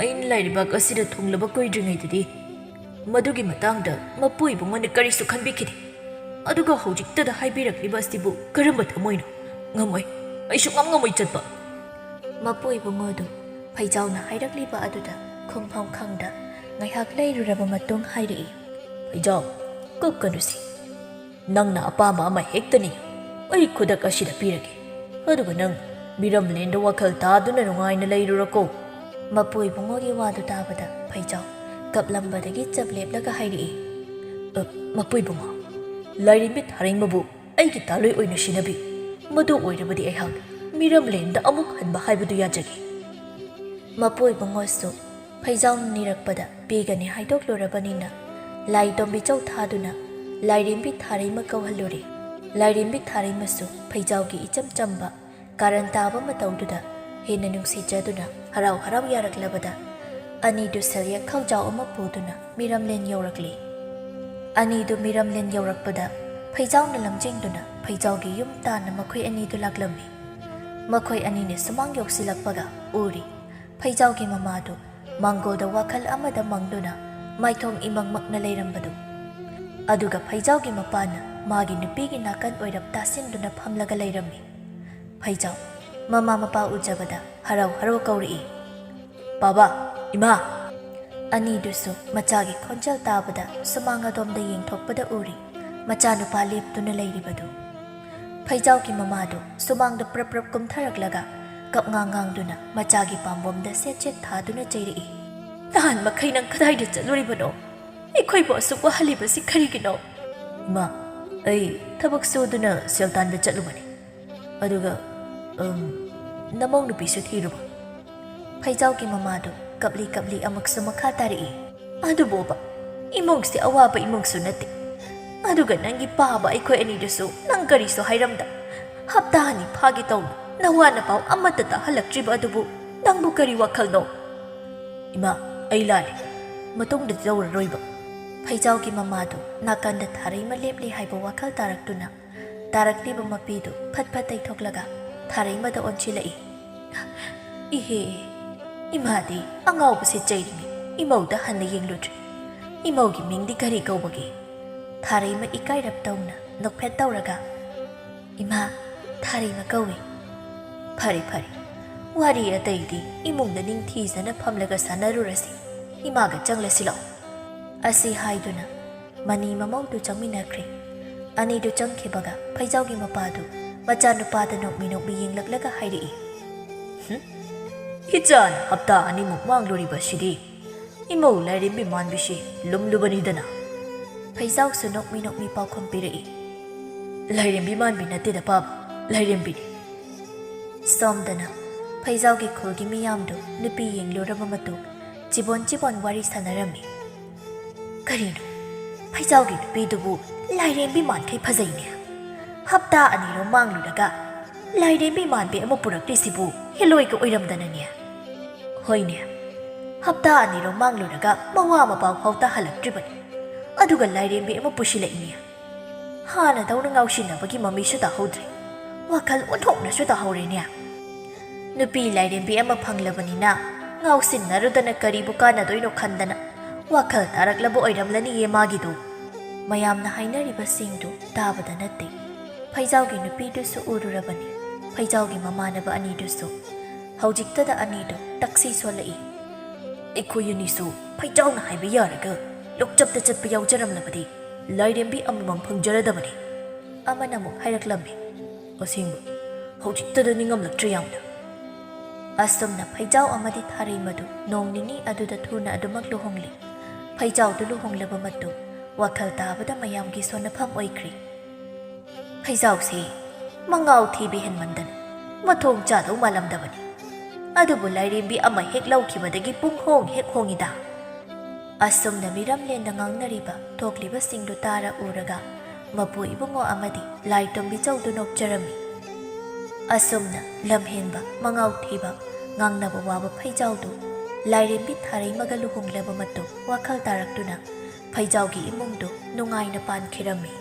"ꯑꯩꯅ ꯂꯥꯏꯔꯩꯕꯥꯛ ꯑꯁꯤꯗ ꯊꯨꯡꯂꯕ ꯀꯨꯏꯗ꯭ꯔꯤꯉꯩꯗꯗꯤ ꯃꯗꯨꯒꯤ ꯃꯇꯥꯡꯗ ꯃꯄꯨ ꯏꯕꯨꯡꯉꯣꯅ ꯀꯔꯤꯁꯨ ꯈꯟꯕꯤꯈꯤꯗꯦ꯫ ꯑꯗꯨꯒ ꯍꯧꯖꯤꯛꯇꯗ ꯍꯥꯏꯕꯤꯔꯛꯂꯤꯕ ꯑꯁꯤꯕꯨ ꯀꯔꯝꯕ ꯊꯃꯣꯏꯅꯣ? ꯉꯝꯃꯣꯏ, ꯑꯩ ꯁꯨꯛꯉꯝ ꯉꯝꯃꯣꯏ ꯆꯠꯄ꯫" ꯃꯄꯨ ꯏꯕꯨꯡꯉꯣꯗꯨ ꯐꯩꯖꯥꯎꯅ ꯍꯥꯏꯔꯛꯂꯤꯕ ꯑꯗꯨꯗ ꯈꯨꯝꯐꯝ ꯈꯪꯗ ꯉꯥꯏꯍꯥꯛ ꯂꯩꯔꯨꯔꯕ ꯃꯇꯨꯡ ꯍꯥꯏꯔꯛꯏ꯫ "ꯐꯩꯖꯥꯎ, ꯀꯞꯀꯅꯨꯁꯤ꯫ ꯅꯪꯅ ꯑꯄꯥꯝꯕ ꯑꯃ ꯍꯦꯛꯇꯅꯤ ꯑꯩ ꯈꯨꯗꯛ ꯑꯁꯤꯗ ꯄꯤꯔꯒꯦ꯫ ꯑꯗꯨꯒ ꯅꯪ ꯃꯤꯔꯝꯂꯦꯟꯗ ꯋꯥꯈꯜ ꯇꯥꯗꯨꯅ ꯅꯨꯡꯉꯥꯏꯅ ꯂꯩꯔꯨꯔꯀꯣ꯫" ꯃꯄꯨ ꯏꯕꯨꯡꯉꯣꯒꯤ ꯋꯥꯗꯨ ꯇꯥꯕꯗ ꯐꯩꯖꯥꯎ ꯀꯞꯂꯝꯕꯗꯒꯤ ꯆꯞ ꯂꯦꯞꯂꯒ ꯍꯥꯏꯔꯛꯏ꯫ "ꯑ, ꯃꯄꯨ ꯏꯕꯨꯡꯉꯣ, ꯂꯥꯏꯔꯦꯝꯕꯤ ꯊꯥꯔꯩꯃꯕꯨ ꯑꯩꯒꯤ ꯇꯥꯂꯣꯏ ꯑꯣꯏꯅ ꯁꯤꯟꯅꯕꯤ꯫ ꯃꯗꯨ ꯑꯣꯏꯔꯕꯗꯤ ꯑꯩꯍꯥꯛ ꯃꯤꯔꯝꯂꯦꯟꯗ ꯑꯃꯨꯛ ꯍꯟꯕ ꯍꯥꯏꯕꯗꯨ ꯌꯥꯖꯒꯦ꯫" ꯃꯄꯨ ꯏꯕꯨꯡꯉꯣꯁꯨ ꯐꯩꯖꯥꯎꯅ ꯅꯤꯔꯛꯄꯗ ꯄꯤꯒꯅꯤ ꯍꯥꯏꯗꯣꯛꯂꯨꯔꯕꯅꯤꯅ ꯂꯥꯏ ꯇꯣꯝꯕꯤꯆꯧ ꯊꯥꯗꯨꯅ ꯂꯥꯏꯔꯦꯝꯕꯤ ꯊꯥꯔꯩꯃ ꯀꯧꯍꯜꯂꯨꯔꯦ꯫ ꯂꯥꯏꯔꯦꯝꯕꯤ ꯊꯥꯔꯩꯃꯁꯨ ꯐꯩꯖꯥꯎꯒꯤ ꯏꯆꯝ ꯆꯝꯕ ꯀꯥꯔꯟ ꯇꯥꯕ ꯃꯇꯧꯗꯨꯗ ꯍꯦꯟꯅ ꯅꯨꯡꯁꯤꯖꯗꯨꯅ ꯍꯔꯥꯎ ꯍꯔꯥꯎ ꯌꯥꯔꯛꯂꯕꯗ ꯑꯅꯤꯗꯨ ꯁꯦꯜꯌꯦꯛ ꯈꯥꯎꯖꯥꯎ ꯑꯃ ꯄꯨꯗꯨꯅ ꯃꯤꯔꯝꯂꯦꯟ ꯌꯧꯔꯛꯂꯤ꯫ ꯑꯅꯤꯗꯨ ꯃꯤꯔꯝꯂꯦꯟ ꯌꯧꯔꯛꯄꯗ ꯐꯩꯖꯥꯎꯅ ꯂꯝꯖꯤꯡꯗꯨꯅ ꯐꯩꯖꯥꯎꯒꯤ ꯌꯨꯝ ꯇꯥꯟꯅ ꯃꯈꯣꯏ ꯑꯅꯤꯗꯨ ꯂꯥꯛꯂꯝꯃꯤ꯫ ꯃꯈꯣꯏ ꯑꯅꯤꯅ ꯁꯨꯃꯥꯡ ꯌꯧꯁꯤꯜꯂꯛꯄꯒ ꯎꯔꯤ꯫ ꯐꯩꯖꯥꯎꯒꯤ ꯃꯃꯥꯗꯨ ꯃꯥꯡꯒꯣꯜꯗ ꯋꯥꯈꯜ ꯑꯃꯗ ꯃꯪꯗꯨꯅ ꯃꯥꯏꯊꯣꯡ ꯏꯃꯪꯃꯛꯅ ꯂꯩꯔꯝꯕꯗꯨ꯫ ꯑꯗꯨꯒ ꯐꯩꯖꯥꯎꯒꯤ ꯃꯄꯥꯅ ꯃꯥꯒꯤ ꯅꯨꯄꯤꯒꯤ ꯅꯥꯀꯟ ꯑꯣꯏꯔꯞ ꯇꯥꯁꯤꯟꯗꯨꯅ ꯐꯝꯂꯒ ꯂꯩꯔꯝꯃꯤ꯫ ꯐꯩꯖꯥꯎ, ꯃꯃꯥ ꯃꯄꯥ ꯎꯖꯕꯗ ꯍꯔꯥꯎ ꯍꯔꯥꯎ ꯀꯧꯔꯛꯏ, "ꯕꯥꯕꯥ, ꯏꯃꯥ!" ꯑꯅꯤꯗꯨꯁꯨ ꯃꯆꯥꯒꯤ ꯈꯣꯟꯖꯦꯜ ꯇꯥꯕꯗ ꯁꯨꯃꯥꯡ ꯑꯗꯣꯝꯗ ꯌꯦꯡꯊꯣꯛꯄꯗ ꯎꯔꯤ ꯃꯆꯥꯅꯨꯄꯥ ꯂꯦꯞꯇꯨꯅ ꯂꯩꯔꯤꯕꯗꯨ꯫ ꯐꯩꯖꯥꯎꯒꯤ ꯃꯃꯥꯗꯨ ꯁꯨꯃꯥꯡꯗ ꯄ꯭ꯔꯞ ꯄ꯭ꯔꯞ ꯀꯨꯝꯊꯔꯛꯂꯒ ꯀꯞꯉꯥꯡ ꯉꯥꯡꯗꯨꯅ ꯃꯆꯥꯒꯤ ꯄꯥꯝꯕꯣꯝꯗ ꯁꯦꯠ ꯁꯦꯠ ꯊꯥꯗꯨꯅ ꯆꯩꯔꯛꯏ, "ꯅꯍꯥꯟ ꯃꯈꯩ ꯅꯪ ꯀꯗꯥꯏꯗ ꯆꯠꯂꯨꯔꯤꯕꯅꯣ? ꯑꯩꯈꯣꯏꯕꯨ ꯑꯁꯨꯛ ꯋꯥꯍꯜꯂꯤꯕꯁꯤ ꯀꯔꯤꯒꯤꯅꯣ?" "ꯏꯃꯥ, ꯑꯩ ꯊꯕꯛ ꯁꯨꯗꯨꯅ ꯁꯦꯜ ꯇꯥꯟꯕ ꯆꯠꯂꯨꯕꯅꯤ꯫ ꯑꯗꯨꯒ, ꯎꯝ, ꯅꯃꯧ ꯅꯨꯄꯤꯁꯨ ꯊꯤꯔꯨꯕ?" ꯐꯩꯖꯥꯎꯒꯤ ꯃꯃꯥꯗꯨ ꯀꯞꯂꯤ ꯀꯞꯂꯤ ꯑꯃꯨꯛꯁꯨ ꯃꯈꯥ ꯇꯥꯔꯛꯏ, "ꯑꯗꯨꯕꯨꯕ, ꯏꯃꯨꯡꯁꯦ ꯑꯋꯥꯕ ꯏꯃꯨꯡꯁꯨ ꯅꯠꯇꯦ꯫ ꯑꯗꯨꯒ ꯅꯪꯒꯤ ꯄꯥꯕ ꯑꯩꯈꯣꯏ ꯑꯅꯤꯗꯨꯁꯨ ꯅꯪ ꯀꯔꯤꯁꯨ ꯍꯥꯏꯔꯝꯗ꯫ ꯍꯞꯇꯥ ꯑꯅꯤ ꯐꯥꯒꯦ ꯇꯧꯅ ꯅꯋꯥ ꯅꯄꯥꯎ ꯑꯃꯠꯇ ꯇꯥꯍꯜꯂꯛꯇ꯭ꯔꯤꯕ ꯑꯗꯨꯕꯨ ꯅꯪꯕꯨ ꯀꯔꯤ ꯋꯥꯈꯜꯅꯣ?" "ꯏꯃꯥ, ꯑꯩ ꯂꯥꯜꯂꯦ꯫ ꯃꯇꯨꯡꯗ ꯇꯧꯔꯔꯣꯏꯕ꯫" ꯐꯩꯖꯥꯎꯒꯤ ꯃꯃꯥꯗꯨ ꯅꯥꯀꯟꯗ ꯊꯥꯔꯩꯃ ꯂꯦꯞꯂꯤ ꯍꯥꯏꯕ ꯋꯥꯈꯜ ꯇꯥꯔꯛꯇꯨꯅ ꯇꯥꯔꯛꯂꯤꯕ ꯃꯄꯤꯗꯨ ꯐꯠ ꯐꯠ ꯇꯩꯊꯣꯛꯂꯒ ꯊꯥꯔꯩꯃꯗ ꯑꯣꯟꯁꯤꯜꯂꯛꯏ꯫ "ꯏꯍꯦ, ꯏꯃꯥꯗꯤ ꯑꯉꯥꯎꯕꯁꯦ ꯆꯩꯔꯤꯉꯩ ꯏꯃꯧꯗ ꯍꯟꯅ ꯌꯦꯡꯂꯨꯗ꯭ꯔꯦ꯫ ꯏꯃꯧꯒꯤ ꯃꯤꯡꯗꯤ ꯀꯔꯤ ꯀꯧꯕꯒꯦ?" ꯊꯥꯔꯩꯃ ꯏꯀꯥꯏꯔꯞ ꯇꯧꯅ ꯅꯣꯛꯐꯦꯠ ꯇꯧꯔꯒ, "ꯏꯃꯥ, ꯊꯥꯔꯩꯃ ꯀꯧꯏ꯫" "ꯐꯔꯦ, ꯐꯔꯦ꯫ ꯋꯥꯔꯤ ꯑꯇꯩꯗꯤ ꯏꯃꯨꯡꯗ ꯅꯤꯡꯊꯤꯖꯅ ꯐꯝꯂꯒ ꯁꯥꯟꯅꯔꯨꯔꯁꯤ꯫ ꯏꯃꯥꯒ ꯆꯪꯂꯁꯤ ꯂꯥꯛꯑꯣ꯫" ꯑꯁꯤ ꯍꯥꯏꯗꯨꯅ ꯃꯅꯤ ꯃꯃꯧꯗꯨ ꯆꯪꯃꯤꯟꯅꯈ꯭ꯔꯦ꯫ ꯑꯅꯤꯗꯨ ꯆꯪꯈꯤꯕꯒ ꯐꯩꯖꯥꯎꯒꯤ ꯃꯄꯥꯗꯨ ꯃꯆꯥꯅꯨꯄꯥꯗ ꯅꯣꯛꯃꯤ ꯅꯣꯛꯃꯤ ꯌꯦꯡꯂꯛꯂꯒ ꯍꯥꯏꯔꯛꯏ, "ꯍꯨꯝ? ꯏꯆꯥꯅ ꯍꯞꯇꯥ ꯑꯅꯤꯃꯨꯛ ꯃꯥꯡꯂꯨꯔꯤꯕꯁꯤꯗꯤ ꯏꯃꯧ ꯂꯥꯏꯔꯦꯝꯕꯤ ꯃꯥꯟꯕꯤꯁꯤ ꯂꯨꯝꯂꯨꯕꯅꯤꯗꯅ꯫" ꯐꯩꯖꯥꯎꯁꯨ ꯅꯣꯛꯃꯤ ꯅꯣꯛꯃꯤ ꯄꯥꯎꯈꯨꯝ ꯄꯤꯔꯛꯏ, "ꯂꯥꯏꯔꯦꯝꯕꯤ ꯃꯥꯟꯕꯤ ꯅꯠꯇꯦꯗ ꯄꯥꯕ, ꯂꯥꯏꯔꯦꯝꯕꯤꯅꯤ꯫" ꯁꯣꯝꯗꯅ ꯐꯩꯖꯥꯎꯒꯤ ꯈꯨꯜꯒꯤ ꯃꯤꯌꯥꯝꯗꯨ ꯅꯨꯄꯤ ꯌꯦꯡꯂꯨꯔꯕ ꯃꯇꯨꯡ ꯆꯤꯕꯣꯟ ꯆꯤꯕꯣꯟ ꯋꯥꯔꯤ ꯁꯥꯟꯅꯔꯝꯃꯤ꯫ "ꯀꯔꯤꯅꯣ, ꯐꯩꯖꯥꯎꯒꯤ ꯅꯨꯄꯤꯗꯨꯕꯨ ꯂꯥꯏꯔꯦꯝꯕꯤ ꯃꯥꯟꯈꯩ ꯐꯖꯩꯅꯦ꯫ ꯍꯞꯇꯥ ꯑꯅꯤꯔꯣꯝ ꯃꯥꯡꯂꯨꯔꯒ ꯂꯥꯏꯔꯦꯝꯕꯤ ꯃꯥꯟꯕꯤ ꯑꯃ ꯄꯨꯔꯛꯂꯤꯁꯤꯕꯨ ꯍꯦꯂꯣꯏꯒ ꯑꯣꯏꯔꯝꯗꯅꯅꯦ꯫ ꯍꯣꯏꯅꯦ, ꯍꯞꯇꯥ ꯑꯅꯤꯔꯣꯝ ꯃꯥꯡꯂꯨꯔꯒ ꯃꯋꯥ ꯃꯄꯥ ꯐꯥꯎ ꯇꯥꯍꯜꯂꯛꯇ꯭ꯔꯤꯕꯅꯤ, ꯑꯗꯨꯒ ꯂꯥꯏꯔꯦꯝꯕꯤ ꯑꯃ ꯄꯨꯁꯤꯜꯂꯛꯏꯅꯦ꯫ ꯍꯥꯟꯅꯗꯧꯅ ꯉꯥꯎꯁꯤꯟꯅꯕꯒꯤ ꯃꯃꯤꯁꯨ ꯇꯥꯍꯧꯗ꯭ꯔꯦ꯫ ꯋꯥꯈꯜ ꯑꯣꯟꯊꯣꯛꯅꯁꯨ ꯇꯥꯍꯧꯔꯦꯅꯦ꯫ ꯅꯨꯄꯤ ꯂꯥꯏꯔꯦꯝꯕꯤ ꯑꯃ ꯐꯪꯂꯕꯅꯤꯅ ꯉꯥꯎꯁꯤꯟꯅꯔꯨꯗꯅ ꯀꯔꯤꯕꯨ ꯀꯥꯟꯅꯗꯣꯏꯅꯣ ꯈꯟꯗꯅ ꯋꯥꯈꯜ ꯇꯥꯔꯛꯂꯕ ꯑꯣꯏꯔꯝꯂꯅꯤꯌꯦ ꯃꯥꯒꯤꯗꯨ꯫ ꯃꯌꯥꯝꯅ ꯍꯥꯏꯅꯔꯤꯕꯁꯤꯡꯗꯨ ꯇꯥꯕꯗ ꯅꯠꯇꯦ, ꯐꯩꯖꯥꯎꯒꯤ ꯅꯨꯄꯤꯗꯨꯁꯨ ꯎꯔꯨꯔꯕꯅꯤ꯫ ꯐꯩꯖꯥꯎꯒꯤ ꯃꯃꯥꯟꯅꯕ ꯑꯅꯤꯗꯨꯁꯨ꯫ ꯍꯧꯖꯤꯛꯇꯗ ꯑꯅꯤꯗꯨ ꯇꯛꯁꯤ ꯁꯣꯜꯂꯛꯏ꯫ ꯑꯩꯈꯣꯏ ꯑꯅꯤꯁꯨ ꯐꯩꯖꯥꯎꯅ ꯍꯥꯏꯕ ꯌꯥꯔꯒ ꯂꯣꯛꯆꯞꯇ ꯆꯠꯄ ꯌꯥꯎꯖꯔꯝꯂꯕꯗꯤ ꯂꯥꯏꯔꯦꯝꯕꯤ ꯑꯃꯃꯝ ꯐꯪꯖꯔꯗꯕꯅꯤ꯫ ꯑꯃꯅ ꯑꯃꯨꯛ ꯍꯥꯏꯔꯛꯂꯝꯃꯤ꯫ ꯑꯁꯦꯡꯕ, ꯍꯧꯖꯤꯛꯇꯗ ꯅꯤꯡꯉꯝꯂꯛꯇ꯭ꯔꯦ ꯌꯥꯝꯅ꯫ ꯑꯁꯨꯝꯅ ꯐꯩꯖꯥꯎ ꯑꯃꯗꯤ ꯊꯥꯔꯩ ꯃꯗꯨ ꯅꯣꯡ ꯅꯤꯅꯤ ꯑꯗꯨꯗ ꯊꯨꯅ ꯑꯗꯨꯃꯛ ꯂꯨꯍꯣꯡꯂꯤ꯫ ꯐꯩꯖꯥꯎꯗꯨ ꯂꯨꯍꯣꯡꯂꯕ ꯃꯇꯨꯡ ꯋꯥꯈꯜ ꯇꯥꯕꯗ ꯃꯌꯥꯝꯒꯤ ꯁꯣꯟꯅꯐꯝ ꯑꯣꯏꯈ꯭ꯔꯤ꯫ ꯐꯩꯖꯥꯎꯁꯤ ꯃꯉꯥꯎ ꯊꯤꯕ ꯍꯦꯟꯃꯟꯗꯅ ꯃꯊꯣꯡ ꯆꯥꯗꯧ ꯃꯥꯜꯂꯝꯗꯕꯅꯤ꯫ ꯑꯗꯨꯕꯨ ꯂꯥꯏꯔꯦꯝꯕꯤ ꯑꯃ ꯍꯦꯛ ꯂꯧꯈꯤꯕꯗꯒꯤ ꯄꯨꯡ ꯍꯣꯡ ꯍꯦꯛ ꯍꯣꯡꯉꯤꯗ꯫ ꯑꯁꯨꯝꯅ ꯃꯤꯔꯝꯂꯦꯟꯗ ꯉꯥꯡꯅꯔꯤꯕ ꯊꯣꯛꯂꯤꯕꯁꯤꯡꯗꯨ ꯇꯥꯔ ꯎꯔꯒ ꯃꯄꯨ ꯏꯕꯨꯡꯉꯣ ꯑꯃꯗꯤ ꯂꯥꯏꯇꯣꯝꯕꯤ ꯆꯧꯗꯨ ꯅꯣꯛꯆꯔꯝꯃꯤ꯫ ꯑꯁꯨꯝꯅ ꯂꯝꯍꯦꯟꯕ, ꯃꯉꯥꯎ ꯊꯤꯕ, ꯉꯥꯡꯅꯕ ꯋꯥꯕ ꯐꯩꯖꯥꯎꯗꯨ ꯂꯥꯏꯔꯦꯝꯕꯤ ꯊꯥꯔꯩꯃꯒ ꯂꯨꯍꯣꯡꯂꯕ ꯃꯇꯨꯡ ꯋꯥꯈꯜ ꯇꯥꯔꯛꯇꯨꯅ ꯐꯩꯖꯥꯎꯒꯤ ꯏꯃꯨꯡꯗꯨ ꯅꯨꯡꯉꯥꯏꯅ ꯄꯥꯟꯈꯤꯔꯝꯃꯤ꯫